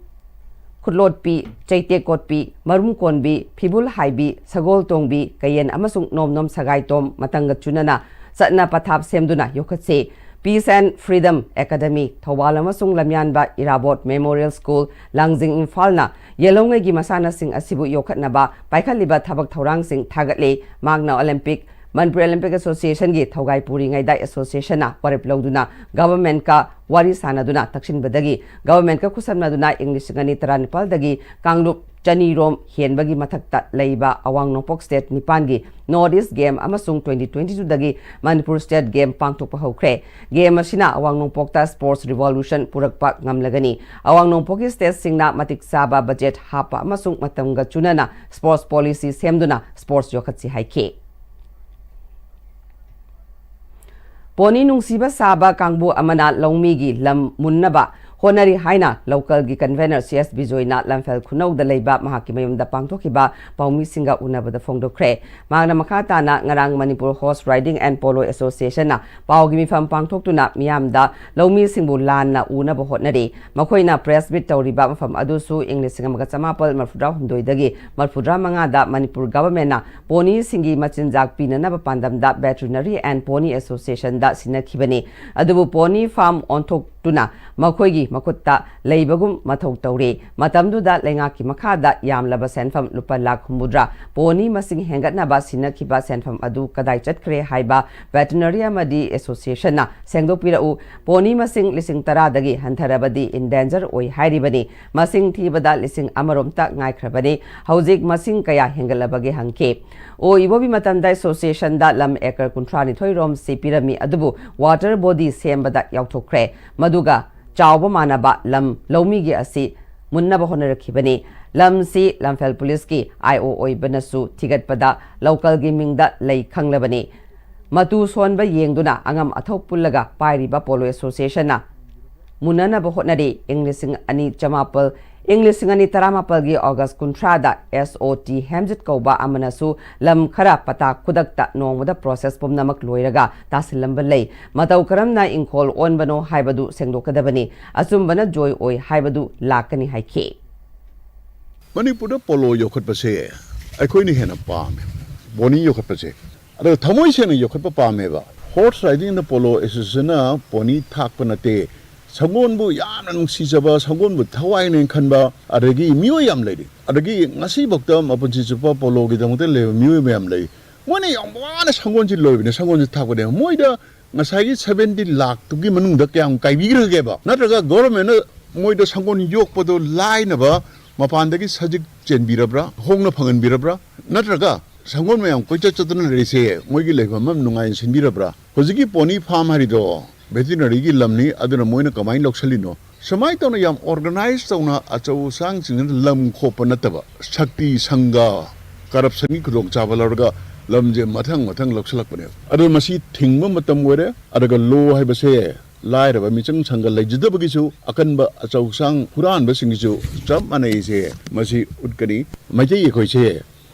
ꯈꯨꯠꯂꯣꯠꯄꯤ, ꯆꯩꯇꯦꯛ ꯀꯣꯠꯄꯤ, ꯃꯔꯨꯝ ꯀꯣꯟꯕꯤ, ꯐꯤꯕꯨꯜ ꯍꯥꯏꯕꯤ, ꯁꯒꯣꯜ ꯇꯣꯡꯕꯤ, ꯀꯌꯦꯟ ꯑꯃꯁꯨꯡ ꯅꯣꯝ ꯅꯣꯝ ꯁꯒꯥꯏꯇꯣꯝ ꯃꯇꯪꯒ ꯆꯨꯅꯅ ꯆꯠꯅ ꯄꯊꯥꯞ ꯁꯦꯝꯗꯨꯅ ꯌꯣꯛꯈꯠꯁꯤ꯫ Peace and Freedom Academy, Thoubal ꯑꯃꯁꯨꯡ ꯂꯝꯌꯥꯟꯕ ꯏꯔꯥꯕꯣꯠ ꯃꯦꯃꯣꯔꯤꯌꯦꯜ ꯁ꯭ꯀꯨꯜ, ꯂꯥꯡꯖꯤꯡ, ꯏꯝꯐꯥꯜꯅ ꯌꯦꯜꯍꯧꯉꯩꯒꯤ ꯃꯁꯥꯟꯅꯁꯤꯡ ꯑꯁꯤꯕꯨ ꯌꯣꯛꯈꯠꯅꯕ ꯄꯥꯏꯈꯠꯂꯤꯕ ꯊꯕꯛ ꯊꯧꯔꯥꯡꯁꯤꯡ ꯊꯥꯒꯠꯂꯤ꯫ ꯃꯍꯥꯛꯅ ꯑꯣꯂꯤꯝꯄꯤꯛ, ꯃꯅꯤꯄꯨꯔ ꯑꯣꯂꯤꯝꯄꯤꯛ ꯑꯦꯁꯣꯁꯤꯌꯦꯁꯟꯒꯤ ꯊꯧꯒꯥꯏ ꯄꯨꯔꯤꯉꯩꯗ ꯑꯦꯁꯣꯁꯤꯌꯦꯁꯟꯅ ꯋꯥꯔꯦꯞ ꯂꯧꯗꯨꯅ ꯒꯚꯔꯟꯃꯦꯟꯠꯀ ꯋꯥꯔꯤ ꯁꯥꯅꯗꯨꯅ ꯇꯛꯁꯤꯟꯕꯗꯒꯤ ꯒꯚꯔꯟꯃꯦꯟꯠꯀ ꯈꯨꯠꯁꯝꯅꯗꯨꯅ ꯏꯪ ꯂꯤꯁꯤꯡ ꯑꯅꯤ ꯇꯔꯥꯅꯤꯄꯥꯜꯗꯒꯤ ꯀꯥꯡꯂꯨꯞ ꯆꯅꯤꯔꯣꯝ ꯍꯦꯟꯕꯒꯤ ꯃꯊꯛꯇ ꯂꯩꯕ ꯑꯋꯥꯡ ꯅꯣꯡꯄꯣꯛ ꯁ꯭ꯇꯦꯠ ꯅꯤꯄꯥꯟꯒꯤ ꯅꯣꯔꯠ ꯏꯁ ꯒꯦꯝ ꯑꯃꯁꯨꯡ twenty twenty-twoꯗꯒꯤ ꯃꯅꯤꯄꯨꯔ ꯁ꯭ꯇꯦꯠ ꯒꯦꯝ ꯄꯥꯡꯊꯣꯛꯄ ꯍꯧꯈ꯭ꯔꯦ꯫ ꯒꯦꯝ ꯑꯁꯤꯅ ꯑꯋꯥꯡ ꯅꯣꯡꯄꯣꯛꯇ ꯁ꯭ꯄꯣꯔꯠꯁ ꯔꯤꯚꯣꯂꯨꯁꯟ ꯄꯨꯔꯛꯄ ꯉꯝꯂꯒꯅꯤ꯫ ꯑꯋꯥꯡ ꯅꯣꯡꯄꯣꯛꯀꯤ ꯁ꯭ꯇꯦꯠꯁꯤꯡꯅ ꯃꯇꯤꯛ ꯆꯥꯕ ꯕꯖꯦꯠ ꯍꯥꯞꯄ ꯑꯃꯁꯨꯡ ꯃꯇꯝꯒ ꯆꯨꯅꯅ ꯁ꯭ꯄꯣꯔꯠꯁ ꯄꯣꯂꯤꯁꯤ ꯁꯦꯝꯗꯨꯅ ꯁ꯭ꯄꯣꯔꯠꯁ ꯌꯣꯛꯈꯠꯁꯤ ꯍꯥꯏꯈꯤ꯫ ꯄꯣꯅꯤ ꯅꯨꯡꯁꯤꯕ ꯁꯥꯕ ꯀꯥꯡꯕꯨ ꯑꯃꯅ ꯂꯧꯃꯤꯒꯤ ꯂꯝ ꯃꯨꯟꯅꯕ ꯍꯣꯠꯅꯔꯤ ꯍꯥꯏꯅ ꯂꯣꯀꯦꯜꯒꯤ ꯀꯟꯚꯦꯅꯔ ꯁꯤ ꯑꯦꯁ ꯕꯤꯖꯣꯏꯅ ꯂꯝꯐꯦꯜ ꯈꯨꯅꯧꯗ ꯂꯩꯕ ꯃꯍꯥꯛꯀꯤ ꯃꯌꯨꯝꯗ ꯄꯥꯡꯊꯣꯛꯈꯤꯕ ꯄꯥꯎꯃꯤꯁꯤꯡꯒ ꯎꯅꯕꯗ ꯐꯣꯡꯗꯣꯛꯈ꯭ꯔꯦ꯫ ꯃꯍꯥꯛꯅ ꯃꯈꯥ ꯇꯥꯅ ꯉꯔꯥꯡ Manipur horse riding and polo ꯑꯦꯁꯣꯁꯤꯌꯦꯁꯟꯅ ꯄꯥꯎꯒꯤ ꯃꯤꯐꯝ ꯄꯥꯡꯊꯣꯛꯇꯨꯅ ꯃꯤꯌꯥꯝꯗ ꯂꯧꯃꯤꯁꯤꯡꯕꯨ ꯂꯥꯟꯅ ꯎꯅꯕ ꯍꯣꯠꯅꯔꯤ꯫ ꯃꯈꯣꯏꯅ ꯄ꯭ꯔꯦꯁ ꯃꯤꯠ ꯇꯧꯔꯤꯕ ꯃꯐꯝ ꯑꯗꯨꯁꯨ ꯏꯪ ꯂꯤꯁꯤꯡ ꯑꯃꯒ ꯆꯃꯥꯄꯜ ꯃꯔꯐꯨꯇꯔꯥ ꯍꯨꯝꯗꯣꯏꯗꯒꯤ ꯃꯔꯐꯨꯇꯔꯥ ꯃꯉꯥꯗ ꯃꯅꯤꯄꯨꯔ ꯒꯚꯔꯟꯃꯦꯟꯠꯅ ꯄꯣꯅꯤꯁꯤꯡꯒꯤ ꯃꯆꯤꯟꯖꯥꯛ ꯄꯤꯅꯅꯕ ꯄꯥꯟꯗꯝꯗ ꯚꯦꯇꯔꯤꯅꯔꯤ ꯑꯦꯟ ꯄꯣꯅꯤ ꯑꯦꯁꯣꯁꯤꯌꯦꯁꯟꯗ ꯁꯤꯟꯅꯈꯤꯕꯅꯤ꯫ ꯑꯗꯨꯕꯨ ꯄꯣꯅꯤ ꯐꯥꯔꯝ ꯑꯣꯟꯊꯣꯛꯇꯨꯅ ꯃꯈꯣꯏꯒꯤ ꯃꯈꯨꯠꯇ ꯂꯩꯕꯒꯨꯝ ꯃꯊꯧ ꯇꯧꯔꯤ꯫ ꯃꯇꯝꯗꯨꯗ ꯂꯩꯉꯥꯛꯀꯤ ꯃꯈꯥꯗ ꯌꯥꯝꯂꯕ ꯁꯦꯟꯐꯝ ꯂꯨꯄꯥ ꯂꯥꯈ ꯍꯨꯝꯐꯨꯇꯔꯥ ꯄꯣꯅꯤ ꯃꯁꯤꯡ ꯍꯦꯟꯒꯠꯅꯕ ꯁꯤꯟꯅꯈꯤꯕ ꯁꯦꯟꯐꯝ ꯑꯗꯨ ꯀꯗꯥꯏ ꯆꯠꯈ꯭ꯔꯦ ꯍꯥꯏꯕ ꯚꯦꯇꯔꯤꯅꯔꯤ ꯑꯃꯗꯤ ꯑꯦꯁꯣꯁꯤꯌꯦꯁꯟꯅ ꯁꯦꯡꯗꯣꯛꯄꯤꯔꯛꯎ꯫ ꯄꯣꯅꯤ ꯃꯁꯤꯡ ꯂꯤꯁꯤꯡ ꯇꯔꯥꯗꯒꯤ ꯍꯟꯊꯔꯕꯗꯤ ꯏꯟꯗꯦꯟꯖꯔ ꯑꯣꯏ ꯍꯥꯏꯔꯤꯕꯅꯤ꯫ ꯃꯁꯤꯡ ꯊꯤꯕꯗ ꯂꯤꯁꯤꯡ ꯑꯃꯔꯣꯝꯇ ꯉꯥꯏꯈ꯭ꯔꯕꯅꯤ꯫ ꯍꯧꯖꯤꯛ ꯃꯁꯤꯡ ꯀꯌꯥ ꯍꯦꯟꯒꯠꯂꯕꯒꯦ ꯍꯪꯈꯤ꯫ ꯑꯣ ꯏꯕꯣꯕꯤ ꯃꯇꯝꯗ ꯑꯦꯁꯣꯁꯤꯌꯦꯁꯟꯗ ꯂꯝ ꯑꯦꯀꯔ ꯀꯨꯟꯊ꯭ꯔꯥ ꯅꯤꯊꯣꯏ ꯔꯣꯝ ꯁꯤ ꯄꯤꯔꯝꯃꯤ, ꯑꯗꯨꯕꯨ ꯋꯥꯇꯔ ꯕꯣꯗꯤ ꯁꯦꯝꯕꯗ ꯌꯥꯎꯊꯣꯛꯈ꯭ꯔꯦ꯫ ꯃꯗꯨꯒ ꯆꯥꯎꯕ ꯃꯥꯟꯅꯕ ꯂꯝ ꯂꯧꯃꯤꯒꯤ ꯑꯁꯤ ꯃꯨꯟꯅꯕ ꯍꯣꯠꯅꯔꯛꯈꯤꯕꯅꯤ꯫ ꯂꯝꯁꯤ ꯂꯝꯐꯦꯜ ꯄꯨꯂꯤꯁꯀꯤ ꯑꯥꯏ ꯑꯣ ꯑꯣꯏꯕꯅꯁꯨ ꯊꯤꯒꯠꯄꯗ ꯂꯣꯀꯦꯜꯒꯤ ꯃꯤꯡꯗ ꯂꯩ ꯈꯪꯂꯕꯅꯤ꯫ ꯃꯇꯨ ꯁꯣꯟꯕ ꯌꯦꯡꯗꯨꯅ ꯑꯉꯝ ꯑꯊꯧ ꯄꯨꯜꯂꯒ ꯄꯥꯏꯔꯤꯕ ꯄꯣꯂꯣ ꯑꯦꯁꯣꯁꯤꯌꯦꯁꯟꯅ ꯃꯨꯟꯅꯅꯕ ꯍꯣꯠꯅꯔꯤ꯫ ꯏꯪ ꯂꯤꯁꯤꯡ ꯑꯅꯤ ꯆꯃꯥꯄꯜ, ꯏꯪ ꯂꯤꯁꯤꯡ ꯑꯅꯤ ꯇꯔꯥꯃꯥꯄꯜꯒꯤ ꯑꯣꯒꯁ ꯀꯨꯟꯊ꯭ꯔꯥꯗ ꯑꯦꯁ ꯑꯣ ꯇꯤ ꯍꯦꯝꯖꯤꯠ ꯀꯧꯕ ꯑꯃꯅꯁꯨ ꯂꯝ ꯈꯔ ꯄꯇꯥ ꯈꯨꯗꯛꯇ ꯅꯣꯡꯃꯗ ꯄ꯭ꯔꯣꯁꯦꯁ ꯄꯨꯝꯅꯃꯛ ꯂꯣꯏꯔꯒ ꯇꯥꯁꯤꯜꯂꯝꯕ ꯂꯩ꯫ ꯃꯇꯧ ꯀꯔꯝꯅ ꯏꯪꯈꯣꯜ ꯑꯣꯟꯕꯅꯣ ꯍꯥꯏꯕꯗꯨ ꯁꯦꯡꯗꯣꯛꯀꯗꯕꯅꯤ꯫ ꯑꯆꯨꯝꯕꯅ ꯖꯣꯏ ꯑꯣꯏ ꯍꯥꯏꯕꯗꯨ ꯂꯥꯛꯀꯅꯤ ꯍꯥꯏꯈꯤ꯫ ꯃꯅꯤꯄꯨꯔꯗ ꯄꯣꯂꯣ ꯌꯣꯛꯈꯠꯄꯁꯦ ꯑꯩꯈꯣꯏꯅ ꯍꯦꯟꯅ ꯄꯥꯝꯃꯦ, ꯄꯣꯅꯤ ꯌꯣꯛꯈꯠꯄꯁꯦ꯫ ꯑꯗꯨꯒ ꯊꯃꯣꯏ ꯁꯦꯡꯅ ꯌꯣꯛꯈꯠꯄ ꯄꯥꯝꯃꯦꯕ꯫ ꯍꯣꯔꯁ ꯔꯥꯏꯗꯤꯡꯗ ꯄꯣꯂꯣ ꯑꯦꯁꯣꯁꯤꯌꯦꯁꯟꯅ ꯄꯣꯅꯤ ꯊꯥꯛꯄ ꯅꯠꯇꯦ, ꯁꯒꯣꯜꯕꯨ ꯌꯥꯝꯅ ꯅꯨꯡꯁꯤꯖꯕ, ꯁꯒꯣꯜꯕꯨ ꯊꯋꯥꯏꯅꯦꯅ ꯈꯟꯕ, ꯑꯗꯒꯤ ꯃꯤꯑꯣꯏ ꯌꯥꯝ ꯂꯩꯔꯤ꯫ ꯑꯗꯒꯤ ꯉꯁꯤꯐꯥꯎꯗ ꯃꯄꯨꯟꯁꯤ ꯆꯨꯞꯄ ꯄꯣꯂꯣꯒꯤꯗꯃꯛꯇ ꯂꯩꯕ ꯃꯤꯑꯣꯏ ꯃꯌꯥꯝ ꯂꯩ꯫ ꯃꯣꯏꯅ ꯌꯥꯝ ꯋꯥꯅ ꯁꯒꯣꯜꯁꯤ ꯂꯣꯏꯕꯅꯦ, ꯁꯒꯣꯜꯁꯤ ꯊꯥꯛꯄꯅꯦ꯫ ꯃꯣꯏꯗ ꯉꯁꯥꯏꯒꯤ ꯁꯚꯦꯟꯇꯤ ꯂꯥꯛꯇꯨꯒꯤ ꯃꯅꯨꯡꯗ ꯀꯌꯥꯝ ꯀꯥꯏꯕꯤꯈ꯭ꯔꯒꯦꯕ? ꯅꯠꯇ꯭ꯔꯒ ꯒꯣꯚꯔꯟꯃꯦꯟꯠꯅ ꯃꯣꯏꯗ ꯁꯪꯒꯣꯜ ꯌꯣꯛꯄꯗꯣ ꯂꯥꯏꯅꯕ ꯃꯄꯥꯟꯗꯒꯤ ꯁꯖꯤꯛ ꯆꯦꯟꯕꯤꯔꯕ꯭ꯔꯥ? ꯍꯣꯡꯅ ꯐꯪꯍꯟꯕꯤꯔꯕ꯭ꯔꯥ? ꯅꯠꯇ꯭ꯔꯒ ꯁꯪꯒꯣꯜ ꯃꯌꯥꯝ ꯀꯣꯏꯆꯠ ꯆꯠꯇꯨꯅ ꯂꯩꯔꯤꯁꯦ ꯃꯣꯏꯒꯤ ꯂꯩꯐꯝ ꯑꯃ ꯅꯨꯡꯉꯥꯏꯅ ꯁꯤꯟꯕꯤꯔꯕ꯭ꯔꯥ? ꯍꯧꯖꯤꯛꯀꯤ ꯄꯣꯅꯤ ꯐꯥꯔꯝ ꯍꯥꯏꯔꯤꯗꯣ ꯚꯦꯇꯤꯅꯔꯤꯒꯤ ꯂꯝꯅꯤ, ꯑꯗꯨꯅ ꯃꯣꯏꯅ ꯀꯃꯥꯏꯅ ꯂꯧꯁꯤꯜꯂꯤꯅꯣ? ꯁꯨꯃꯥꯏꯅ ꯇꯧꯅ ꯌꯥꯝ ꯑꯣꯔꯒꯅꯥꯏꯖ ꯇꯧꯅ ꯑꯆꯧ ꯑꯁꯥꯡꯁꯤꯡꯅ ꯂꯝ ꯈꯣꯞꯄ ꯅꯠꯇꯕ, ꯁꯛꯇꯤ ꯁꯪꯒ, ꯀꯔꯞꯁꯟꯒꯤ ꯈꯨꯗꯣꯡꯆꯥꯕ ꯂꯧꯔꯒ ꯂꯝꯁꯦ ꯃꯊꯪ ꯃꯊꯪ ꯂꯧꯁꯤꯜꯂꯛꯄꯅꯦꯕ꯫ ꯑꯗꯣ ꯃꯁꯤ ꯊꯤꯡꯕ ꯃꯇꯝ ꯑꯣꯏꯔꯦ꯫ ꯑꯗꯨꯒ ꯂꯣ ꯍꯥꯏꯕꯁꯦ ꯂꯥꯏꯔꯕ ꯃꯤꯆꯪ ꯁꯪꯒ ꯂꯩꯖꯗꯕꯒꯤꯁꯨ ꯑꯀꯟꯕ ꯑꯆꯧꯁꯥꯡ ꯍꯨꯔꯥꯟꯕꯁꯤꯡꯒꯤꯁꯨ ꯆꯞ ꯃꯥꯟꯅꯩꯁꯦ ꯃꯁꯤ ꯎꯠꯀꯅꯤ꯫ ꯃꯩꯇꯩ ꯑꯩꯈꯣꯏꯁꯦ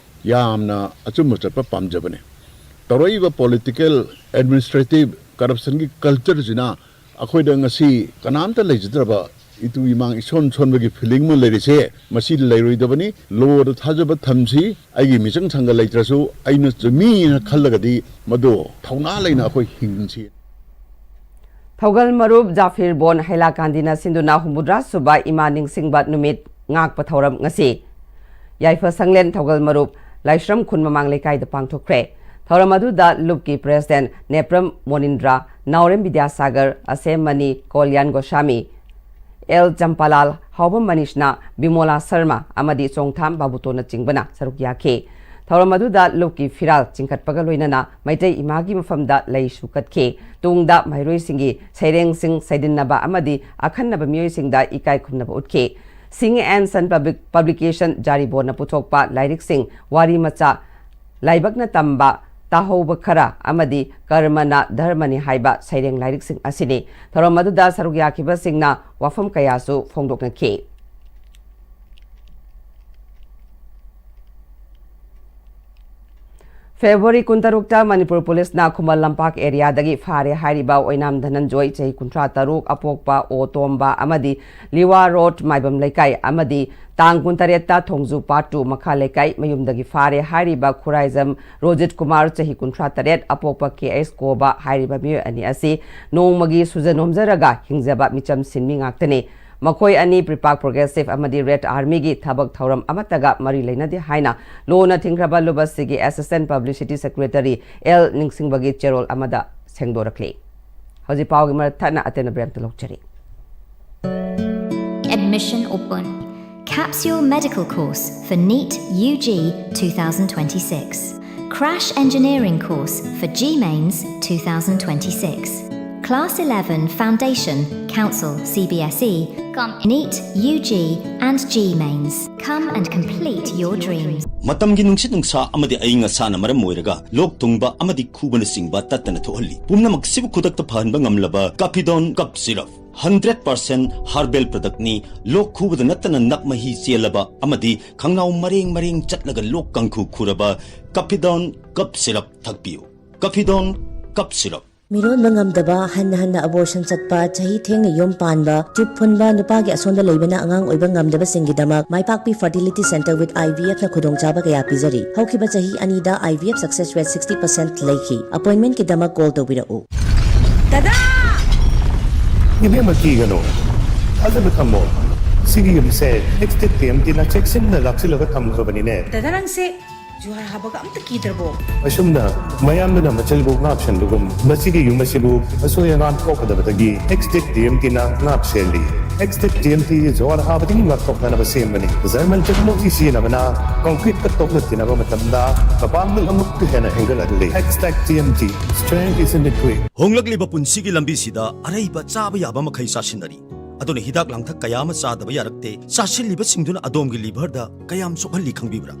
ꯌꯥꯝꯅ ꯑꯆꯨꯝꯕ ꯆꯠꯄ ꯄꯥꯝꯖꯕꯅꯦ꯫ ꯇꯧꯔꯛꯏꯕ ꯄꯣꯂꯤꯇꯤꯀꯦꯜ, ꯑꯦꯗꯃꯤꯅꯤꯁꯇ꯭ꯔꯦꯇꯤꯚ ꯀꯔꯞꯁꯟꯒꯤ ꯀꯜꯆꯔꯁꯤꯅ ꯑꯩꯈꯣꯏꯗ ꯉꯁꯤ ꯀꯅꯥꯝꯇ ꯂꯩꯖꯗ꯭ꯔꯕ, ꯏꯇꯨ ꯏꯃꯥꯡ ꯏꯁꯣꯟ ꯁꯣꯟꯕꯒꯤ ꯐꯤꯂꯤꯡ ꯑꯃ ꯂꯩꯔꯤꯁꯦ ꯃꯁꯤ ꯂꯩꯔꯣꯏꯗꯕꯅꯤ꯫ ꯂꯣꯗ ꯊꯥꯖꯕ ꯊꯝꯁꯤ꯫ ꯑꯩꯒꯤ ꯃꯤꯆꯪ ꯁꯪꯒ ꯂꯩꯇ꯭ꯔꯁꯨ ꯑꯩꯅ ꯆꯨꯝꯃꯤꯅ ꯈꯜꯂꯒꯗꯤ ꯃꯗꯨ ꯊꯧꯅꯥ ꯂꯩꯅ ꯑꯩꯈꯣꯏ ꯍꯤꯡꯁꯤ꯫ ꯊꯧꯒꯜ ꯃꯔꯨꯞ ꯖꯥꯐꯤꯔ ꯕꯣꯟ ꯍꯩꯂꯥꯀꯥꯟꯗꯤꯅ ꯁꯤꯟꯗꯨꯅ ꯍꯨꯝꯐꯨꯇꯔꯥ ꯁꯨꯕ ꯏꯃꯥ ꯅꯤꯡꯁꯤꯡꯕ ꯅꯨꯃꯤꯠ ꯉꯥꯛꯄ ꯊꯧꯔꯝ ꯉꯁꯤ ꯌꯥꯏꯐ ꯁꯪꯂꯦꯟ ꯊꯧꯒꯜ ꯃꯔꯨꯞ ꯂꯥꯏꯁ꯭ꯔꯝ ꯈꯨꯟ ꯃꯃꯥꯡ ꯂꯩꯀꯥꯏꯗ ꯄꯥꯡꯊꯣꯛꯈ꯭ꯔꯦ꯫ ꯊꯧꯔꯝ ꯑꯗꯨꯗ ꯂꯨꯞꯀꯤ ꯄ꯭ꯔꯦꯁꯤꯗꯦꯟ ꯅꯦꯄ꯭ꯔꯝ ꯃꯣꯅꯤꯟꯗ꯭ꯔ, ꯅꯥꯎꯔꯦꯝ ꯕꯤꯗ꯭ꯌꯥꯁꯥꯒꯔ, ꯑꯁꯦꯝꯃꯅꯤ ꯀꯣꯂꯤꯌꯥꯟ ꯒꯣꯁꯥꯃꯤ, ꯑꯦꯜ ꯆꯝꯄꯥꯂꯥꯜ, ꯍꯥꯎꯕꯝ ꯃꯅꯤꯁꯅꯥ, ꯕꯤꯃꯣꯂꯥ ꯁꯔꯃ ꯑꯃꯗꯤ ꯆꯣꯡꯊꯥꯝ ꯕꯥꯕꯨꯇꯣꯅꯆꯤꯡꯕꯅ ꯁꯔꯨꯛ ꯌꯥꯈꯤ꯫ ꯊꯧꯔꯝ ꯑꯗꯨꯗ ꯂꯨꯞꯀꯤ ꯐꯤꯔꯥꯜ ꯆꯤꯡꯈꯠꯄꯒ ꯂꯣꯏꯅꯅ ꯃꯩꯇꯩ ꯏꯃꯥꯒꯤ ꯃꯐꯝꯗ ꯂꯩꯁꯨ ꯀꯠꯈꯤ꯫ ꯇꯨꯡꯗ ꯃꯍꯩꯔꯣꯏꯁꯤꯡꯒꯤ ꯁꯩꯔꯦꯡꯁꯤꯡ ꯁꯩꯗꯤꯟꯅꯕ ꯑꯃꯗꯤ ꯑꯈꯟꯅꯕ ꯃꯤꯑꯣꯏꯁꯤꯡꯗ ꯏꯀꯥꯏ ꯈꯨꯝꯅꯕ ꯎꯠꯈꯤ꯫ Singh and Son Public-, Publication ꯖꯥꯔꯤꯕꯣꯟꯅ ꯄꯨꯊꯣꯛꯄ ꯂꯥꯏꯔꯤꯛꯁꯤꯡ, ꯋꯥꯔꯤ ꯃꯆꯥ, ꯂꯥꯏꯕꯛꯅ ꯇꯝꯕ, ꯇꯥꯍꯧꯕ ꯈꯔ ꯑꯃꯗꯤ ꯀꯔꯃꯅ ꯙꯔꯃꯅꯤ ꯍꯥꯏꯕ ꯁꯩꯔꯦꯡ ꯂꯥꯏꯔꯤꯛꯁꯤꯡ ꯑꯁꯤꯅꯤ꯫ ꯊꯧꯔꯝ ꯑꯗꯨꯗ ꯁꯔꯨꯛ ꯌꯥꯈꯤꯕꯁꯤꯡꯅ ꯋꯥꯐꯝ ꯀꯌꯥꯁꯨ ꯐꯣꯡꯗꯣꯛꯅꯈꯤ꯫ ꯐꯦꯕ꯭ꯔꯨꯋꯥꯔꯤ ꯀꯨꯟꯇꯔꯨꯛꯇ ꯃꯅꯤꯄꯨꯔ ꯄꯨꯂꯤꯁꯅ ꯈꯨꯃꯟ ꯂꯝꯄꯥꯛ ꯑꯦꯔꯤꯌꯥꯗꯒꯤ ꯐꯥꯔꯦ ꯍꯥꯏꯔꯤꯕ ꯑꯣꯏꯅꯥꯝ ꯙꯅꯟꯖꯣꯏ, ꯆꯍꯤ ꯀꯨꯟꯊ꯭ꯔꯥ ꯇꯔꯨꯛ, ꯑꯄꯣꯛꯄ ꯑꯣ ꯇꯣꯝꯕ ꯑꯃꯗꯤ ꯂꯤꯋꯥ ꯔꯣꯗ, ꯃꯥꯏꯕꯝ ꯂꯩꯀꯥꯏ, ꯑꯃꯗꯤ ꯇꯥꯡ ꯀꯨꯟꯇꯔꯦꯠꯇ ꯊꯣꯡꯖꯨ ꯄꯥꯠ ꯇꯨ ꯃꯈꯥ ꯂꯩꯀꯥꯏ ꯃꯌꯨꯝꯗꯒꯤ ꯐꯥꯔꯦ ꯍꯥꯏꯔꯤꯕ ꯈꯨꯔꯥꯏꯖꯝ ꯔꯣꯖꯤꯠ ꯀꯨꯃꯥꯔ, ꯆꯍꯤ ꯀꯨꯟꯊ꯭ꯔꯥ ꯇꯔꯦꯠ, ꯑꯄꯣꯛꯄ ꯀꯦ ꯑꯩꯆ ꯀꯣꯕ ꯍꯥꯏꯔꯤꯕ ꯃꯤꯑꯣꯏ ꯑꯅꯤ ꯑꯁꯤ ꯅꯣꯡꯃꯒꯤ ꯁꯨꯖ ꯅꯣꯝꯖꯔꯒ ꯍꯤꯡꯖꯕ ꯃꯤꯆꯝ ꯁꯤꯟꯃꯤ ꯉꯥꯛꯇꯅꯤ꯫ ꯃꯈꯣꯏ ꯑꯅꯤ ꯄ꯭ꯔꯤꯄꯥꯛ ꯄ꯭ꯔꯣꯒ꯭ꯔꯦꯁꯤꯚ ꯑꯃꯗꯤ ꯔꯦꯗ ꯑꯥꯔꯃꯤꯒꯤ ꯊꯕꯛ ꯊꯧꯔꯝ ꯑꯃꯠꯇꯒ ꯃꯔꯤ ꯂꯩꯅꯗꯦ ꯍꯥꯏꯅ ꯂꯨꯅ ꯊꯤꯡꯈ꯭ꯔꯕ ꯂꯨꯕꯁꯤꯒꯤ ꯑꯦꯁꯤꯁꯇꯦꯟꯠ ꯄꯕ꯭ꯂꯤꯁꯤꯇꯤ ꯁꯦꯀ꯭ꯔꯦꯇꯔꯤ ꯑꯦꯜ ꯅꯤꯡꯁꯤꯡꯕꯒꯤ ꯆꯦꯔꯣꯜ ꯑꯃꯗ ꯁꯦꯡꯗꯣꯔꯛꯂꯤ꯫ ꯍꯧꯖꯤꯛ ꯄꯥꯎꯒꯤ ꯃꯔꯛ ꯊꯠꯅ ꯑꯇꯦꯟꯕ ꯕ꯭ꯔꯦꯛ ꯑꯃꯇ ꯂꯧꯖꯔꯤ꯫ Admission open. Capsule Medical Course for NEET UG two thousand twenty-six. Crash Engineering Course for GMAINS two thousand twenty-six. Class eleven Foundation, Council, C B S E, cum NEET, U G and G Mains. Come and complete your dreams. ꯃꯇꯝꯒꯤ ꯅꯨꯡꯁꯤꯠ ꯅꯨꯡꯁꯥ ꯑꯃꯗꯤ ꯑꯏꯪ ꯑꯁꯥꯅ ꯃꯔꯝ ꯑꯣꯏꯔꯒ ꯂꯣꯛ ꯊꯨꯡꯕ ꯑꯃꯗꯤ ꯈꯨꯕꯅꯆꯤꯡꯕ ꯇꯠꯇꯅ ꯊꯣꯛꯍꯜꯂꯤ꯫ ꯄꯨꯝꯅꯃꯛꯁꯤꯕꯨ ꯈꯨꯗꯛꯇ ꯐꯍꯟꯕ ꯉꯝꯂꯕ ꯀꯥꯐꯤꯗꯣꯟ cough syrup. Hundred percent herbal ꯄ꯭ꯔꯗꯛꯅꯤ꯫ ꯂꯣꯛ ꯈꯨꯕꯗ ꯅꯠꯇꯅ ꯅꯞ ꯃꯍꯤ ꯆꯦꯜꯂꯕ ꯑꯃꯗꯤ ꯈꯪꯅꯥꯎ ꯃꯔꯦꯡ ꯃꯔꯦꯡ ꯆꯠꯂꯒ ꯂꯣꯛ ꯀꯥꯡꯈꯨ ꯈꯨꯔꯕ ꯀꯥꯐꯤꯗꯣꯟ ꯀꯞ ꯁꯤꯔꯞ ꯊꯛꯄꯤꯌꯨ꯫ ꯀꯥꯐꯤꯗꯣꯟ cough syrup. ꯃꯤꯔꯣꯟꯕ ꯉꯝꯗꯕ, ꯍꯟꯅ ꯍꯟꯅ ꯑꯕꯣꯔꯁꯟ ꯆꯠꯄ, ꯆꯍꯤ ꯊꯦꯡꯅ ꯌꯨꯝ ꯄꯥꯟꯕ, ꯇ꯭ꯌꯨꯕ ꯐꯨꯟꯕ, ꯅꯨꯄꯥꯒꯤ ꯑꯁꯣꯟꯕ ꯂꯩꯕꯅ ꯑꯉꯥꯡ ꯑꯣꯏꯕ ꯉꯝꯗꯕꯁꯤꯡꯒꯤꯗꯃꯛ ꯃꯥꯏꯄꯥꯛꯄꯤ fertility centre with I V ꯑꯦꯐꯅ ꯈꯨꯗꯣꯡꯆꯥꯕ ꯀꯌꯥ ꯄꯤꯖꯔꯤ꯫ ꯍꯧꯈꯤꯕ ꯆꯍꯤ ꯑꯅꯤꯗ I V F success rate sixty percent ꯂꯩꯈꯤ꯫ ꯑꯄꯣꯏꯟꯃꯦꯟꯠꯀꯤꯗꯃꯛ ꯀꯣꯜ ꯇꯧꯕꯤꯔꯛꯎ꯫ ꯗꯗꯥ! ꯏꯕꯦꯝꯃ, ꯀꯤꯒꯅꯨ, ꯊꯥꯖꯕ ꯊꯝꯃꯣ꯫ ꯁꯤꯒꯤ ꯌꯨꯝꯁꯦ ꯑꯦꯛꯁꯇꯦꯛ ꯇꯤ ꯑꯦꯝ ꯇꯤꯅ ꯆꯦꯛꯁꯤꯟꯅ ꯂꯥꯛꯁꯤꯜꯂꯒ ꯊꯝꯈ꯭ꯔꯕꯅꯤꯅꯦ꯫ ꯗꯗꯥ, ꯅꯪꯁꯦ ꯖꯨꯍꯥꯔ ꯍꯥꯕꯒ ꯑꯝꯇ ꯀꯤꯗ꯭ꯔꯕꯣ? ꯑꯁꯨꯝꯅ ꯃꯌꯥꯝꯗꯨꯅ ꯃꯆꯜꯕꯨ ꯉꯥꯛꯁꯦꯟꯕꯒꯨꯝ, ꯃꯁꯤꯒꯤ ꯌꯨꯝ ꯑꯁꯤꯕꯨ ꯑꯁꯣꯏ ꯑꯉꯥꯝ ꯊꯣꯛꯀꯗꯕꯗꯒꯤ ꯑꯦꯛꯁꯇꯦꯛ ꯇꯤ ꯑꯦꯝ ꯇꯤꯅ ꯉꯥꯛ ꯁꯦꯜꯂꯤ꯫ ꯑꯦꯛꯁꯇꯦꯛ ꯇꯤ ꯑꯦꯝ ꯇꯤ ꯖꯨꯍꯥꯔ ꯍꯥꯕꯗꯒꯤ ꯉꯥꯛꯊꯣꯛꯅꯅꯕ ꯁꯦꯝꯕꯅꯤ꯫ ꯖꯔꯃꯟ ꯇꯦꯛꯅꯣꯂꯣꯖꯤ ꯁꯤꯖꯤꯟꯅꯕꯅ ꯀꯪꯀ꯭ꯔꯤꯠꯀ ꯇꯣꯛꯅ ꯇꯤꯟꯅꯕ ꯃꯇꯝꯗ ꯃꯄꯥꯡꯒꯜ ꯑꯃꯨꯛꯀ ꯍꯦꯟꯅ ꯍꯦꯟꯒꯠꯍꯜꯂꯤ꯫ Extech T M T, strength is in the grip. ꯍꯣꯡꯂꯛꯂꯤꯕ ꯄꯨꯟꯁꯤꯒꯤ ꯂꯝꯕꯤꯁꯤꯗ ꯑꯔꯩꯕ ꯆꯥꯕ ꯌꯥꯕ ꯃꯈꯩ ꯆꯥꯁꯤꯟꯅꯔꯤ꯫ ꯑꯗꯨꯅ ꯍꯤꯗꯥꯛ ꯂꯥꯡꯊꯛ ꯀꯌꯥ ꯑꯃ ꯆꯥꯗꯕ ꯌꯥꯔꯛꯇꯦ꯫ ꯆꯥꯁꯤꯜꯂꯤꯕꯁꯤꯡꯗꯨꯅ ꯑꯗꯣꯝꯒꯤ ꯂꯤꯚꯔꯗ ꯀꯌꯥꯝ ꯁꯣꯛꯍꯜꯂꯤ ꯈꯪꯕꯤꯕ꯭ꯔꯥ?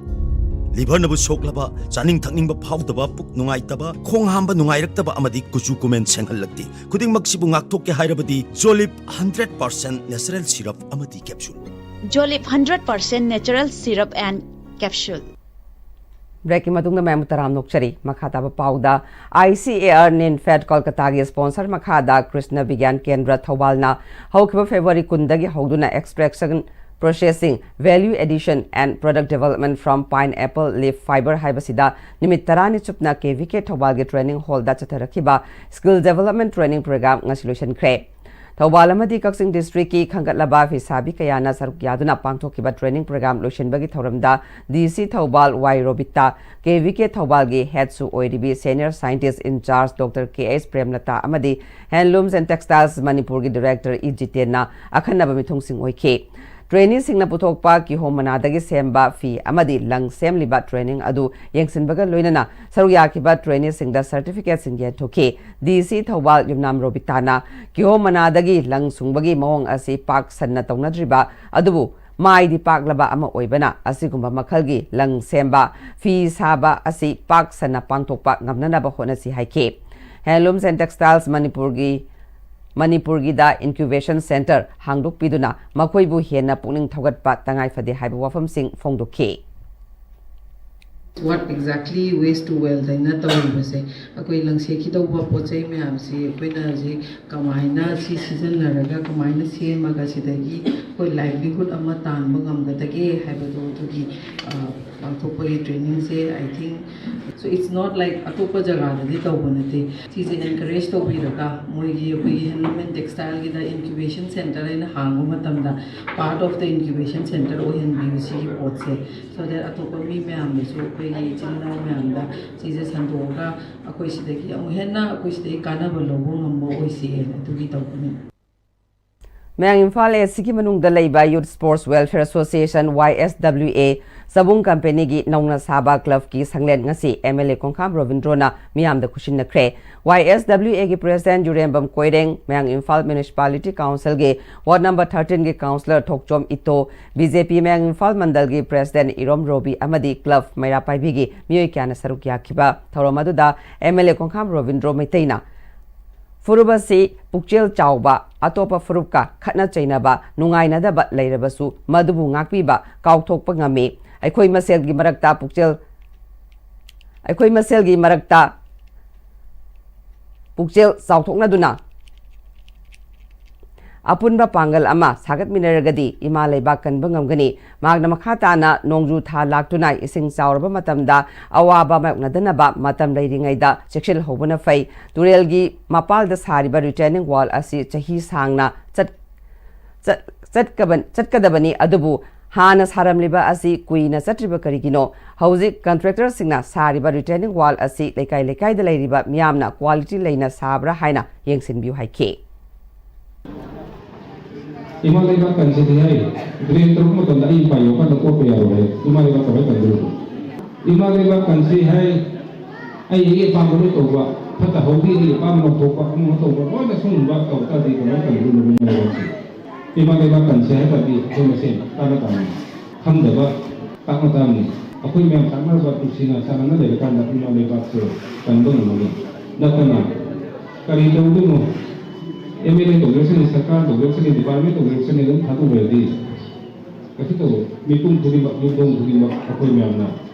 ꯂꯤꯚꯔꯅꯕꯨ ꯁꯣꯛꯂꯕ, ꯆꯥꯅꯤꯡ ꯊꯛꯅꯤꯡꯕ ꯐꯥꯎꯗꯕ, ꯄꯨꯛ ꯅꯨꯡꯉꯥꯏꯇꯕ, ꯈꯣꯡ ꯍꯥꯝꯕ ꯅꯨꯡꯉꯥꯏꯔꯛꯇꯕ ꯑꯃꯗꯤ ꯀꯨꯆꯨ ꯀꯨꯃꯦꯟ ꯁꯦꯡꯍꯜꯂꯛꯇꯦ꯫ ꯈꯨꯗꯤꯡꯃꯛꯁꯤꯕꯨ ꯉꯥꯛꯊꯣꯛꯀꯦ ꯍꯥꯏꯔꯕꯗꯤ ꯖꯣꯂꯤꯞ ꯍꯟꯗ꯭ꯔꯦꯠ ꯄꯥꯔꯁꯦꯟꯠ ꯅꯦꯆꯔꯦꯜ ꯁꯤꯔꯞ ꯑꯃꯗꯤ capsule. Jolib hundred percent natural syrup and capsule. ꯕ꯭ꯔꯦꯛꯀꯤ ꯃꯇꯨꯡꯗ ꯃꯌꯥꯝꯕꯨ ꯇꯔꯥꯝꯅ ꯑꯣꯛꯆꯔꯤ꯫ ꯃꯈꯥ ꯇꯥꯕ ꯄꯥꯎꯗ, I C A R ꯅꯤꯟꯐꯦꯠ ꯀꯣꯜꯀꯇꯥꯒꯤ sponsor ꯃꯈꯥꯗ ꯀ꯭ꯔꯤꯁꯅ ꯕꯤꯒ꯭ꯌꯥꯟ ꯀꯦꯟꯗ꯭ꯔ ꯊꯧꯕꯥꯜꯅ ꯍꯧꯈꯤꯕ February ꯀꯨꯟꯗꯒꯤ ꯍꯧꯗꯨꯅ extraction, processing, value addition and product development from pineapple leaf fiber ꯍꯥꯏꯕꯁꯤꯗ ꯅꯨꯃꯤꯠ ꯇꯔꯥꯅꯤ ꯆꯨꯞꯅ ꯀꯦ ꯚꯤ ꯀꯦ ꯊꯧꯕꯥꯜꯒꯤ ꯇ꯭ꯔꯦꯅꯤꯡ ꯍꯣꯜꯗ ꯆꯠꯊꯔꯛꯈꯤꯕ ꯁ꯭ꯀꯤꯜ ꯗꯦꯚꯂꯞꯃꯦꯟꯠ ꯇ꯭ꯔꯦꯅꯤꯡ ꯄ꯭ꯔꯣꯒ꯭ꯔꯥꯝ ꯉꯁꯤ ꯂꯣꯏꯁꯤꯟꯈ꯭ꯔꯦ꯫ ꯊꯧꯕꯥꯜ ꯑꯃꯗꯤ ꯀꯛꯆꯤꯡ ꯗꯤꯁꯇ꯭ꯔꯤꯛꯀꯤ ꯈꯟꯒꯠꯂꯕ ꯐꯤꯁꯥꯕꯤ ꯀꯌꯥꯅ ꯁꯔꯨꯛ ꯌꯥꯗꯨꯅ ꯄꯥꯡꯊꯣꯛꯈꯤꯕ ꯇ꯭ꯔꯦꯅꯤꯡ ꯄ꯭ꯔꯣꯒ꯭ꯔꯥꯝ ꯂꯣꯏꯁꯤꯟꯕꯒꯤ ꯊꯧꯔꯝꯗ ꯗꯤ ꯁꯤ ꯊꯧꯕꯥꯜ ꯋꯥꯏ ꯔꯣꯕꯤꯇꯥ, ꯀꯦ ꯚꯤ ꯀꯦ ꯊꯧꯕꯥꯜꯒꯤ ꯍꯦꯗꯁꯨ ꯑꯣꯏꯔꯤꯕꯤ ꯁꯦꯅꯤꯌꯔ ꯁꯥꯏꯟꯇꯤꯁ ꯏꯟꯆꯥꯔꯖ ꯗꯣꯛꯇꯔ ꯀꯦ ꯑꯩꯆ ꯄ꯭ꯔꯦꯝꯂꯇꯥ ꯑꯃꯗꯤ ꯍꯦꯟꯂꯨꯝꯁ ꯑꯦꯟ ꯇꯦꯛꯁꯇꯥꯏꯜꯁ ꯃꯅꯤꯄꯨꯔꯒꯤ ꯗꯤꯔꯦꯛꯇꯔ ꯏ ꯖꯤꯇꯦꯟꯅ ꯑꯈꯟꯅꯕ ꯃꯤꯊꯨꯡꯁꯤꯡ ꯑꯣꯏꯈꯤ꯫ Traineeꯁꯤꯡꯅ ꯄꯨꯊꯣꯛꯄ ꯀꯤꯍꯣꯝ ꯃꯅꯥꯗꯒꯤ ꯁꯦꯝꯕ ꯐꯤ ꯑꯃꯗꯤ ꯂꯪ ꯁꯦꯝꯂꯤꯕ training ꯑꯗꯨ ꯌꯦꯡꯁꯤꯟꯕꯒ ꯂꯣꯏꯅꯅ ꯁꯔꯨꯛ ꯌꯥꯈꯤꯕ traineeꯁꯤꯡꯗ certificateꯁꯤꯡ ꯌꯦꯟꯊꯣꯛꯈꯤ꯫ DC ꯊꯧꯕꯥꯜ ꯌꯨꯝꯅꯥꯝ ꯔꯣꯕꯤꯇꯥꯅ ꯀꯤꯍꯣꯝ ꯃꯅꯥꯗꯒꯤ ꯂꯪ ꯁꯨꯡꯕꯒꯤ ꯃꯑꯣꯡ ꯑꯁꯤ ꯄꯥꯛ ꯁꯟꯅ ꯇꯧꯅꯗ꯭ꯔꯤꯕ ꯑꯗꯨꯕꯨ ꯃꯥꯏꯗꯤ ꯄꯥꯛꯂꯕ ꯑꯃ ꯑꯣꯏꯕꯅ ꯑꯁꯤꯒꯨꯝꯕ ꯃꯈꯜꯒꯤ ꯂꯪ ꯁꯦꯝꯕ, ꯐꯤ ꯁꯥꯕ ꯑꯁꯤ ꯄꯥꯛ ꯁꯟꯅ ꯄꯥꯡꯊꯣꯛꯄ ꯉꯝꯅꯅꯕ ꯍꯣꯠꯅꯁꯤ ꯍꯥꯏꯈꯤ꯫ Handlooms and Textiles ꯃꯅꯤꯄꯨꯔꯒꯤ ꯃꯅꯤꯄꯨꯔꯒꯤꯗ incubation centre ꯍꯥꯡꯗꯣꯛꯄꯤꯗꯨꯅ ꯃꯈꯣꯏꯕꯨ ꯍꯦꯟꯅ ꯄꯨꯛꯅꯤꯡ ꯊꯧꯒꯠꯄ ꯇꯉꯥꯏꯐꯗꯦ ꯍꯥꯏꯕ ꯋꯥꯐꯝꯁꯤꯡ ꯐꯣꯡꯗꯣꯛꯈꯤ꯫ What exactly waste to wealth ꯍꯥꯏꯅ ꯇꯧꯔꯤꯕꯁꯦ, ꯑꯩꯈꯣꯏ ꯂꯪꯁꯦꯠꯈꯤꯗꯧꯕ ꯄꯣꯠ ꯆꯩ ꯃꯌꯥꯝꯁꯤ ꯑꯩꯈꯣꯏꯅ ꯍꯧꯖꯤꯛ ꯀꯃꯥꯏꯅ ꯁꯤ ꯁꯤꯖꯤꯟꯅꯔꯒ ꯀꯃꯥꯏꯅ ꯁꯦꯝꯃꯒ ꯁꯤꯗꯒꯤ ꯑꯩꯈꯣꯏ livelihood ꯑꯃ ꯇꯥꯟꯕ ꯉꯝꯒꯗꯒꯦ ꯍꯥꯏꯕꯗꯣ ꯑꯗꯨꯒꯤ, ꯑ, ꯄꯥꯡꯊꯣꯛꯄꯒꯤ trainingꯁꯦ, I think, so it's not like ꯑꯇꯣꯞꯄ ꯖꯒꯥꯗꯗꯤ ꯇꯧꯕ ꯅꯠꯇꯦ꯫ ꯁꯤꯁꯦ encourage ꯇꯧꯕꯤꯔꯒ ꯃꯣꯏꯒꯤ ꯑꯩꯈꯣꯏꯒꯤ Handloom and Textileꯒꯤꯗ incubation centre ꯍꯥꯏꯅ ꯍꯥꯡꯕ ꯃꯇꯝꯗ part of the incubation centre ꯑꯣꯏꯍꯟꯕꯤꯌꯨ ꯁꯤꯒꯤ ꯄꯣꯠꯁꯦ, so that ꯑꯇꯣꯞꯄ ꯃꯤ ꯃꯌꯥꯝꯗꯁꯨ, ꯑꯩꯈꯣꯏꯒꯤ ꯏꯆꯤꯜ ꯏꯅꯥꯎ ꯃꯌꯥꯝꯗ ꯁꯤꯁꯦ ꯁꯟꯗꯣꯛꯑꯒ ꯑꯩꯈꯣꯏ ꯁꯤꯗꯒꯤ ꯑꯃꯨꯛ ꯍꯦꯟꯅ ꯑꯩꯈꯣꯏ ꯁꯤꯗꯒꯤ ꯀꯥꯟꯅꯕ ꯂꯧꯕ ꯉꯝꯕ ꯑꯣꯏꯁꯤ ꯑꯗꯨꯒꯤ ꯇꯧꯕꯅꯤ꯫ ꯃꯌꯥꯡ ꯏꯝꯐꯥꯜ Eastꯀꯤ ꯃꯅꯨꯡꯗ ꯂꯩꯕ Youth Sports Welfare Association, YSWA, ꯆꯕꯨꯡ ꯀꯝꯄꯦꯅꯤꯒꯤ ꯅꯧꯅ ꯁꯥꯕ clubꯀꯤ ꯁꯪꯂꯦꯟ ꯉꯁꯤ MLA ꯈꯣꯡꯈꯥꯝ ꯔꯣꯕꯤꯟꯗ꯭ꯔꯣꯅ ꯃꯤꯌꯥꯝꯗ ꯈꯨꯠꯁꯤꯟꯅꯈ꯭ꯔꯦ꯫ YSWAꯒꯤ president ꯌꯨꯔꯦꯝꯕꯝ ꯀꯣꯏꯔꯦꯡ, ꯃꯌꯥꯡ Imphal Municipality Councilꯒꯤ ward number thirteenꯒꯤ councillor ꯊꯣꯛꯆꯣꯝ ꯏꯇꯣ, BJP ꯃꯌꯥꯡ ꯏꯝꯐꯥꯜ ꯃꯟꯗꯜꯒꯤ president ꯏꯔꯣꯝ ꯔꯣꯕꯤ ꯑꯃꯗꯤ club ꯃꯩꯔꯥ ꯄꯥꯏꯕꯤꯒꯤ ꯃꯤꯑꯣꯏ ꯀꯌꯥꯅ ꯁꯔꯨꯛ ꯌꯥꯈꯤꯕ ꯊꯧꯔꯝ ꯑꯗꯨꯗ MLA ꯈꯣꯡꯈꯥꯝ ꯔꯣꯕꯤꯟꯗ꯭ꯔꯣ ꯃꯩꯇꯩꯅ ꯐꯨꯔꯨꯞ ꯑꯁꯤ ꯄꯨꯛꯆꯦꯜ ꯆꯥꯎꯕ, ꯑꯇꯣꯞꯄ ꯐꯨꯔꯨꯞꯀ ꯈꯠꯅ ꯆꯩꯅꯕ, ꯅꯨꯡꯉꯥꯏꯅꯗꯕ ꯂꯩꯔꯕꯁꯨ ꯃꯗꯨꯕꯨ ꯉꯥꯛꯄꯤꯕ, ꯀꯥꯎꯊꯣꯛꯄ ꯉꯝꯃꯤ꯫ ꯑꯩꯈꯣꯏ ꯃꯁꯦꯜꯒꯤ ꯃꯔꯛꯇ ꯄꯨꯛꯆꯦꯜ, ꯑꯩꯈꯣꯏ ꯃꯁꯦꯜꯒꯤ ꯃꯔꯛꯇ ꯄꯨꯛꯆꯦꯜ ꯆꯥꯎꯊꯣꯛꯅꯗꯨꯅ ꯑꯄꯨꯟꯕ ꯄꯥꯡꯒꯜ ꯑꯃ ꯁꯥꯒꯠꯃꯤꯟꯅꯔꯒꯗꯤ ꯏꯃꯥ ꯂꯩꯕꯥꯛ ꯀꯟꯕ ꯉꯝꯒꯅꯤ꯫ ꯃꯍꯥꯛꯅ ꯃꯈꯥ ꯇꯥꯅ ꯅꯣꯡꯖꯨ ꯊꯥ ꯂꯥꯛꯇꯨꯅ ꯏꯁꯤꯡ ꯆꯥꯎꯔꯕ ꯃꯇꯝꯗ ꯑꯋꯥꯕ ꯃꯥꯌꯣꯛꯅꯗꯅꯕ ꯃꯇꯝ ꯂꯩꯔꯤꯉꯩꯗ ꯆꯦꯛꯁꯤꯜꯍꯧꯕꯅ ꯐꯩ꯫ ꯇꯨꯔꯦꯜꯒꯤ ꯃꯄꯥꯜꯗ ꯁꯥꯔꯤꯕ retaining wall ꯑꯁꯤ ꯆꯍꯤ ꯁꯥꯡꯅ ꯆꯠ-, ꯆꯠ-, ꯆꯠꯀꯕ-, ꯆꯠꯀꯗꯕꯅꯤ, ꯑꯗꯨꯕꯨ ꯍꯥꯟꯅ ꯁꯥꯔꯝꯂꯤꯕ ꯑꯁꯤ ꯀꯨꯏꯅ ꯆꯠꯇ꯭ꯔꯤꯕ ꯀꯔꯤꯒꯤꯅꯣ? ꯍꯧꯖꯤꯛ contractorꯁꯤꯡꯅ ꯁꯥꯔꯤꯕ retaining wall ꯑꯁꯤ ꯂꯩꯀꯥꯏ ꯂꯩꯀꯥꯏꯗ ꯂꯩꯔꯤꯕ ꯃꯤꯌꯥꯝꯅ quality ꯂꯩꯅ ꯁꯥꯕ꯭ꯔꯥ ꯍꯥꯏꯅ ꯌꯦꯡꯁꯤꯟꯕꯤꯌꯨ ꯍꯥꯏꯈꯤ꯫ ꯏꯃꯥ ꯂꯩꯕꯥꯛ ꯀꯟꯁꯤꯗꯤ ꯍꯥꯏ, ꯗ꯭ꯔꯦꯟ ꯇꯧꯔꯛꯄ ꯃꯇꯝꯗ ꯑꯩ ꯄꯥꯏꯌꯣ ꯀꯥꯟꯗ ꯀꯣꯛꯄ ꯌꯥꯔꯣꯏ ꯍꯥꯏ꯫ ꯏꯃꯥ ꯂꯩꯕꯥꯛ ꯀꯃꯥꯏꯅ ꯀꯟꯗꯣꯏꯅꯣ? ꯏꯃꯥ ꯂꯩꯕꯥꯛ ꯀꯟꯁꯤ ꯍꯥꯏ, ꯑꯩ ꯑꯩꯒꯤ ꯑꯄꯥꯝꯕ ꯂꯣꯏ ꯇꯧꯕ, ꯐꯠꯇ ꯍꯥꯎꯗꯤ ꯑꯩꯒꯤ ꯑꯄꯥꯝꯕ ꯂꯧꯊꯣꯛꯄ, ꯑꯃ ꯇꯧꯕ, ꯂꯣꯏꯅ ꯁꯨꯝꯕ ꯇꯧ ꯇꯥꯔꯗꯤ ꯀꯃꯥꯏꯅ ꯀꯟꯗꯣꯏꯅꯣ ꯏꯃꯥ ꯂꯩꯕꯥꯛꯁꯤ? ꯏꯃꯥ ꯂꯩꯕꯥꯛ ꯀꯟꯁꯤ ꯍꯥꯏ ꯇꯥꯔꯗꯤ ꯑꯩꯈꯣꯏ ꯃꯁꯦꯟ ꯇꯥꯟꯅ ꯇꯥꯕꯅꯤ, ꯈꯪꯗꯕ ꯇꯥꯛꯅ ꯇꯥꯕꯅꯤ꯫ ꯑꯩꯈꯣꯏ ꯃꯌꯥꯝ ꯇꯥꯛꯅꯔꯕ ꯅꯨꯡꯁꯤꯅ ꯆꯥꯟꯅꯅ ꯂꯩꯔꯀꯥꯟꯗ ꯏꯃꯥ ꯂꯩꯕꯥꯛꯁꯦ ꯀꯟꯕ ꯉꯝꯒꯅꯤ꯫ ꯅꯠꯇꯅ ꯀꯔꯤ ꯇꯧꯗꯣꯏꯅꯣ? ꯑꯦꯝ ꯑꯦꯜ ꯑꯦ ꯇꯧꯖꯔꯁꯅꯤ, ꯁꯔꯀꯥꯔ ꯇꯧꯖꯔꯁꯅꯤ, ꯗꯤꯄꯥꯔꯠꯃꯦꯟ ꯇꯧꯖꯔꯁꯅꯤ ꯑꯗꯨꯝ ꯊꯥꯗꯣꯛꯈ꯭ꯔꯗꯤ ꯀꯩꯁꯨ ꯇꯧꯔꯣꯏ꯫ ꯃꯤꯄꯨꯝ ꯈꯨꯗꯤꯡꯃꯛ, ꯌꯨꯝꯊꯣꯡ ꯈꯨꯗꯤꯡꯃꯛ ꯑꯩꯈꯣꯏ ꯃꯌꯥꯝꯅ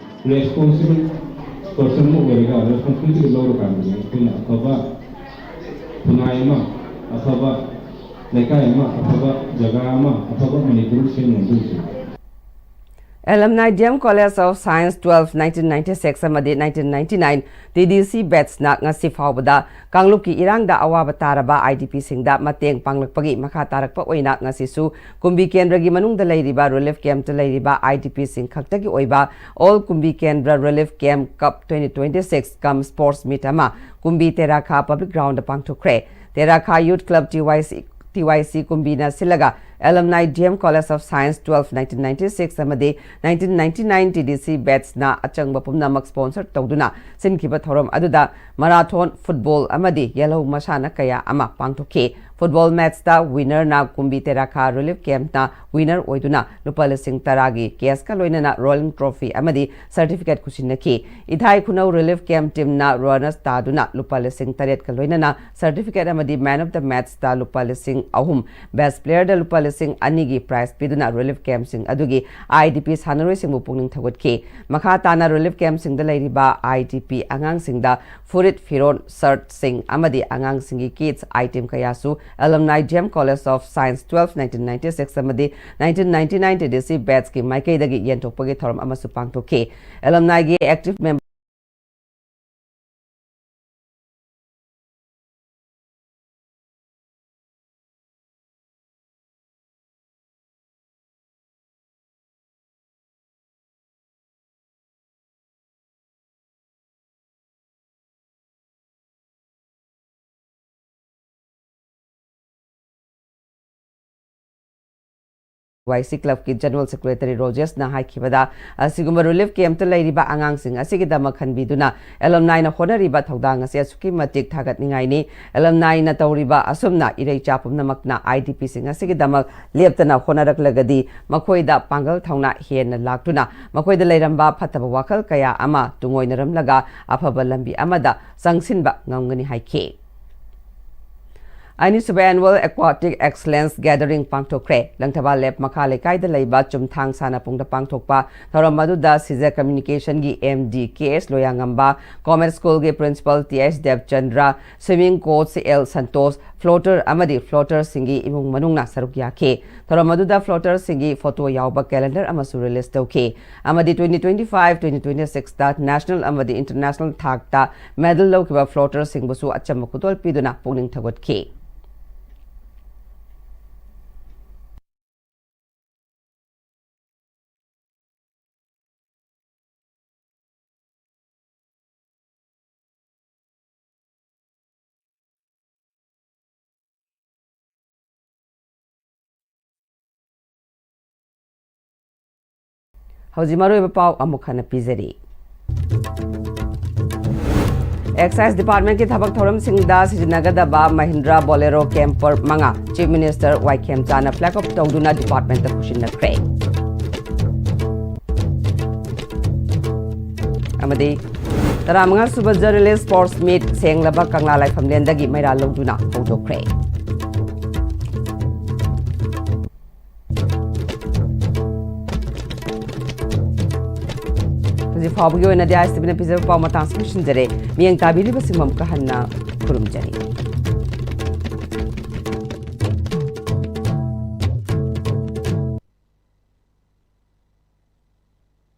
ꯔꯦꯁꯄꯣꯟꯁꯤꯕꯜ ꯄꯔꯁꯟ ꯑꯃ ꯑꯣꯏꯔꯒ ꯔꯦꯁꯄꯣꯟꯁꯤꯕꯤꯂꯤꯇꯤꯗꯨ ꯂꯧꯔꯀꯥꯟꯗꯗꯤ ꯑꯩꯈꯣꯏꯅ ꯑꯐꯕ ꯈꯨꯟꯅꯥꯏ ꯑꯃ, ꯑꯐꯕ ꯂꯩꯀꯥꯏ ꯑꯃ, ꯑꯐꯕ ꯖꯒꯥ ꯑꯃ, ꯑꯐꯕ ꯃꯅꯤꯄꯨꯔ ꯑꯃ ꯁꯦꯝ ꯉꯝꯗꯣꯏꯁꯦ꯫ Alumni D M College of Science twelve nineteen ninety six ꯑꯃꯗꯤ nineteen ninety nine T D C batchꯅ ꯉꯁꯤ ꯐꯥꯎꯕꯗ ꯀꯥꯡꯂꯨꯞꯀꯤ ꯏꯔꯥꯡꯗ ꯑꯋꯥꯕ ꯇꯥꯔꯕ I D Pꯁꯤꯡꯗ ꯃꯇꯦꯡ ꯄꯥꯡꯂꯛꯄꯒꯤ ꯃꯈꯥ ꯇꯥꯔꯛꯄ ꯑꯣꯏꯅ ꯉꯁꯤꯁꯨ ꯀꯨꯝꯕꯤ ꯀꯦꯟꯗ꯭ꯔꯒꯤ ꯃꯅꯨꯡꯗ ꯂꯩꯔꯤꯕ relief campꯇ ꯂꯩꯔꯤꯕ I D Pꯁꯤꯡ ꯈꯛꯇꯒꯤ ꯑꯣꯏꯕ All ꯀꯨꯝꯕꯤ ꯀꯦꯟꯗ꯭ꯔ Relief Camp Cup twenty twenty six cum Sports Meet ꯑꯃ ꯀꯨꯝꯕꯤ ꯇꯦꯔꯥꯈꯥ Public Groundꯗ ꯄꯥꯡꯊꯣꯛꯈ꯭ꯔꯦ꯫ ꯇꯦꯔꯥꯈꯥ Youth Club T Y C T Y C ꯀꯨꯝꯕꯤꯅ ꯁꯤꯜꯂꯒ Alumni D M College of Science twelve nineteen ninety six ꯑꯃꯗꯤ nineteen ninety nine T D C batchꯅ ꯑꯆꯪꯕ ꯄꯨꯝꯅꯃꯛ sponsor ꯇꯧꯗꯨꯅ ꯁꯤꯟꯈꯤꯕ ꯊꯧꯔꯝ ꯑꯗꯨꯗ marathon, football ꯑꯃꯗꯤ ꯌꯦꯜꯍꯧ ꯃꯁꯥꯟꯅ ꯀꯌꯥ ꯑꯃ ꯄꯥꯡꯊꯣꯛꯈꯤ꯫ Football matchꯇ winnerꯅ ꯀꯨꯝꯕꯤ ꯇꯦꯔꯥꯈꯥ relief campꯅ winner ꯑꯣꯏꯗꯨꯅ ꯂꯨꯄꯥ ꯂꯤꯁꯤꯡ ꯇꯔꯥꯒꯤ cashꯀ ꯂꯣꯏꯅꯅ rolling trophy ꯑꯃꯗꯤ certificate ꯈꯨꯠꯁꯤꯟꯅꯈꯤ꯫ ꯏꯊꯥꯏ ꯈꯨꯅꯧ relief camp teamꯅ runners ꯇꯥꯗꯨꯅ ꯂꯨꯄꯥ ꯂꯤꯁꯤꯡ ꯇꯔꯦꯠꯀ ꯂꯣꯏꯅꯅ certificate ꯑꯃꯗꯤ man of the matchꯇ ꯂꯨꯄꯥ ꯂꯤꯁꯤꯡ ꯑꯍꯨꯝ, best playerꯗ ꯂꯨꯄꯥ ꯂꯤꯁꯤꯡ ꯑꯅꯤꯒꯤ prize ꯄꯤꯗꯨꯅ relief campꯁꯤꯡ ꯑꯗꯨꯒꯤ I D P ꯁꯥꯟꯅꯔꯣꯏꯁꯤꯡꯕꯨ ꯄꯨꯛꯅꯤꯡ ꯊꯧꯒꯠꯈꯤ꯫ ꯃꯈꯥ ꯇꯥꯅ relief campꯁꯤꯡꯗ ꯂꯩꯔꯤꯕ I D P ꯑꯉꯥꯡꯁꯤꯡꯗ ꯐꯨꯔꯤꯠ, ꯐꯤꯔꯣꯜ, shirtꯁꯤꯡ ꯑꯃꯗꯤ ꯑꯉꯥꯡꯁꯤꯡꯒꯤ kids item ꯀꯌꯥꯁꯨ Alumni D M College of Science twelve nineteen ninety six ꯑꯃꯗꯤ nineteen ninety nine T D C batchꯀꯤ ꯃꯥꯏꯀꯩꯗꯒꯤ ꯌꯦꯟꯊꯣꯛꯄꯒꯤ ꯊꯧꯔꯝ ꯑꯃꯁꯨ ꯄꯥꯡꯊꯣꯛꯈꯤ꯫ Alumniꯒꯤ active member ꯋꯥꯏ ꯁꯤ ꯀ꯭ꯂꯕꯀꯤ ꯖꯦꯅꯔꯦꯜ ꯁꯦꯀ꯭ꯔꯦꯇꯔꯤ ꯔꯣꯖꯦꯁꯅ ꯍꯥꯏꯈꯤꯕꯗ, ꯑꯁꯤꯒꯨꯝꯕ ꯔꯤꯂꯤꯐ ꯀꯦꯝꯞꯇ ꯂꯩꯔꯤꯕ ꯑꯉꯥꯡꯁꯤꯡ ꯑꯁꯤꯒꯤꯗꯃꯛ ꯈꯟꯕꯤꯗꯨꯅ ꯑꯦꯂꯨꯝꯅꯥꯏꯅ ꯍꯣꯠꯅꯔꯤꯕ ꯊꯧꯗꯥꯡ ꯑꯁꯤ ꯑꯁꯨꯛꯀꯤ ꯃꯇꯤꯛ ꯊꯥꯒꯠꯅꯤꯡꯉꯥꯏꯅꯤ꯫ ꯑꯦꯂꯨꯝꯅꯥꯏꯅ ꯇꯧꯔꯤꯕ ꯑꯁꯨꯝꯅ ꯏꯔꯩꯆꯥ ꯄꯨꯝꯅꯃꯛꯅ ꯑꯥꯏ ꯗꯤ ꯄꯤꯁꯤꯡ ꯑꯁꯤꯒꯤꯗꯃꯛ ꯂꯦꯞꯇꯅ ꯍꯣꯠꯅꯔꯛꯂꯒꯗꯤ, ꯃꯈꯣꯏꯗ ꯄꯥꯡꯒꯜ ꯊꯧꯅꯥ ꯍꯦꯟꯅ ꯂꯥꯛꯇꯨꯅ ꯃꯈꯣꯏꯗ ꯂꯩꯔꯝꯕ ꯐꯠꯇꯕ ꯋꯥꯈꯜ ꯀꯌꯥ ꯑꯃ ꯇꯨꯡꯑꯣꯏꯅꯔꯝꯂꯒ ꯑꯐꯕ ꯂꯝꯕꯤ ꯑꯃꯗ ꯆꯪꯁꯤꯟꯕ ꯉꯝꯒꯅꯤ ꯍꯥꯏꯈꯤ꯫ ꯑꯅꯤꯁꯨꯕ Annual Aquatic Excellence Gathering ꯄꯥꯡꯊꯣꯛꯈ꯭ꯔꯦ꯫ Langthabal ꯂꯦꯞ ꯃꯈꯥ ꯂꯩꯀꯥꯏꯗ ꯂꯩꯕ ꯆꯨꯝꯊꯥꯡ ꯁꯥꯟꯅꯄꯨꯡꯗ ꯄꯥꯡꯊꯣꯛꯄ ꯊꯧꯔꯝ ꯑꯗꯨꯗ ꯁꯤꯖ ꯀꯝꯃ꯭ꯌꯨꯅꯤꯀꯦꯁꯟꯒꯤ ꯑꯦꯝ ꯗꯤ ꯀꯦ ꯑꯦꯁ ꯂꯣꯌꯥꯉꯝꯕ, ꯀꯣꯃꯦꯠ ꯁ꯭ꯀꯨꯜꯒꯤ ꯄ꯭ꯔꯤꯟꯁꯤꯄꯜ ꯇꯤ ꯑꯦꯁ ꯗꯦꯕꯆꯟꯗ꯭ꯔ, ꯁ꯭ꯋꯤꯃꯤꯡ ꯀꯣꯆ ꯑꯦꯜ ꯁꯟꯇꯣꯁ, ꯐ꯭ꯂꯣꯇꯔ ꯑꯃꯗꯤ ꯐ꯭ꯂꯣꯇꯔꯁꯤꯡꯒꯤ ꯏꯃꯨꯡ ꯃꯅꯨꯡꯅ ꯁꯔꯨꯛ ꯌꯥꯈꯤ꯫ ꯊꯧꯔꯝ ꯑꯗꯨꯗ ꯐ꯭ꯂꯣꯇꯔꯁꯤꯡꯒꯤ ꯐꯣꯇꯣ ꯌꯥꯎꯕ ꯀꯦꯂꯦꯟꯗꯔ ꯑꯃꯁꯨ ꯔꯤꯂꯤꯖ ꯇꯧꯈꯤ꯫ ꯑꯃꯗꯤ twenty twenty-five, twenty twenty-sixꯇ ꯅꯦꯁꯅꯦꯜ ꯑꯃꯗꯤ ꯏꯟꯇꯔꯅꯦꯁꯅꯦꯜ ꯊꯥꯛꯇ ꯃꯦꯗꯜ ꯂꯧꯈꯤꯕ ꯐ꯭ꯂꯣꯇꯔꯁꯤꯡꯕꯨꯁꯨ ꯑꯆꯝꯕ ꯈꯨꯗꯣꯜ ꯄꯤꯗꯨꯅ ꯄꯨꯛꯅꯤꯡ ꯊꯧꯒꯠꯈꯤ꯫ ꯍꯧꯖꯤꯛ ꯃꯔꯨꯑꯣꯏꯕ ꯄꯥꯎ ꯑꯃꯨꯛ ꯍꯟꯅ ꯄꯤꯖꯔꯤ꯫ ꯑꯦꯛꯁꯥꯏꯖ ꯗꯤꯄꯥꯔꯠꯃꯦꯟꯠꯀꯤ ꯊꯕꯛ ꯊꯧꯔꯝꯁꯤꯡꯗ ꯁꯤꯖꯤꯟꯅꯒꯗꯕ ꯃꯍꯤꯟꯗ꯭ꯔꯥ ꯕꯣꯂꯦꯔꯣ ꯀꯦꯝꯄꯔ ꯃꯉꯥ ꯆꯤꯐ ꯃꯤꯅꯤꯁꯇꯔ ꯋꯥꯏ ꯈꯦꯝꯆꯥꯅ ꯐ꯭ꯂꯦꯒ ꯑꯣꯐ ꯇꯧꯗꯨꯅ ꯗꯤꯄꯥꯔꯠꯃꯦꯟꯠꯇ ꯈꯨꯠꯁꯤꯟꯅꯈ꯭ꯔꯦ꯫ ꯑꯃꯗꯤ ꯇꯔꯥꯃꯉꯥ ꯁꯨꯕ ꯖꯔꯅꯦꯂꯤꯁ ꯁ꯭ꯄꯣꯔꯠꯁ ꯃꯤꯠ ꯁꯦꯡꯂꯕ ꯀꯪꯂꯥ ꯂꯥꯏꯐꯝꯂꯦꯟꯗꯒꯤ ꯃꯩꯔꯥ ꯂꯧꯗꯨꯅ ꯍꯧꯗꯣꯛꯈ꯭ꯔꯦ꯫ ꯍꯧꯖꯤꯛ ꯐꯥꯎꯕꯒꯤ ꯑꯣꯏꯅꯗꯤ ꯑꯥꯏ ꯑꯦꯁ ꯇꯤ ꯚꯤꯅ ꯄꯤꯖꯕ ꯄꯥꯎ ꯃꯇꯥꯡꯁꯤ ꯂꯣꯏꯁꯤꯟꯖꯔꯦ꯫ ꯃꯤꯠꯌꯦꯡ ꯇꯥꯕꯤꯔꯤꯕꯁꯤꯡꯕꯨ ꯑꯃꯨꯛꯀ ꯍꯟꯅ ꯈꯨꯔꯨꯝꯖꯔꯤ꯫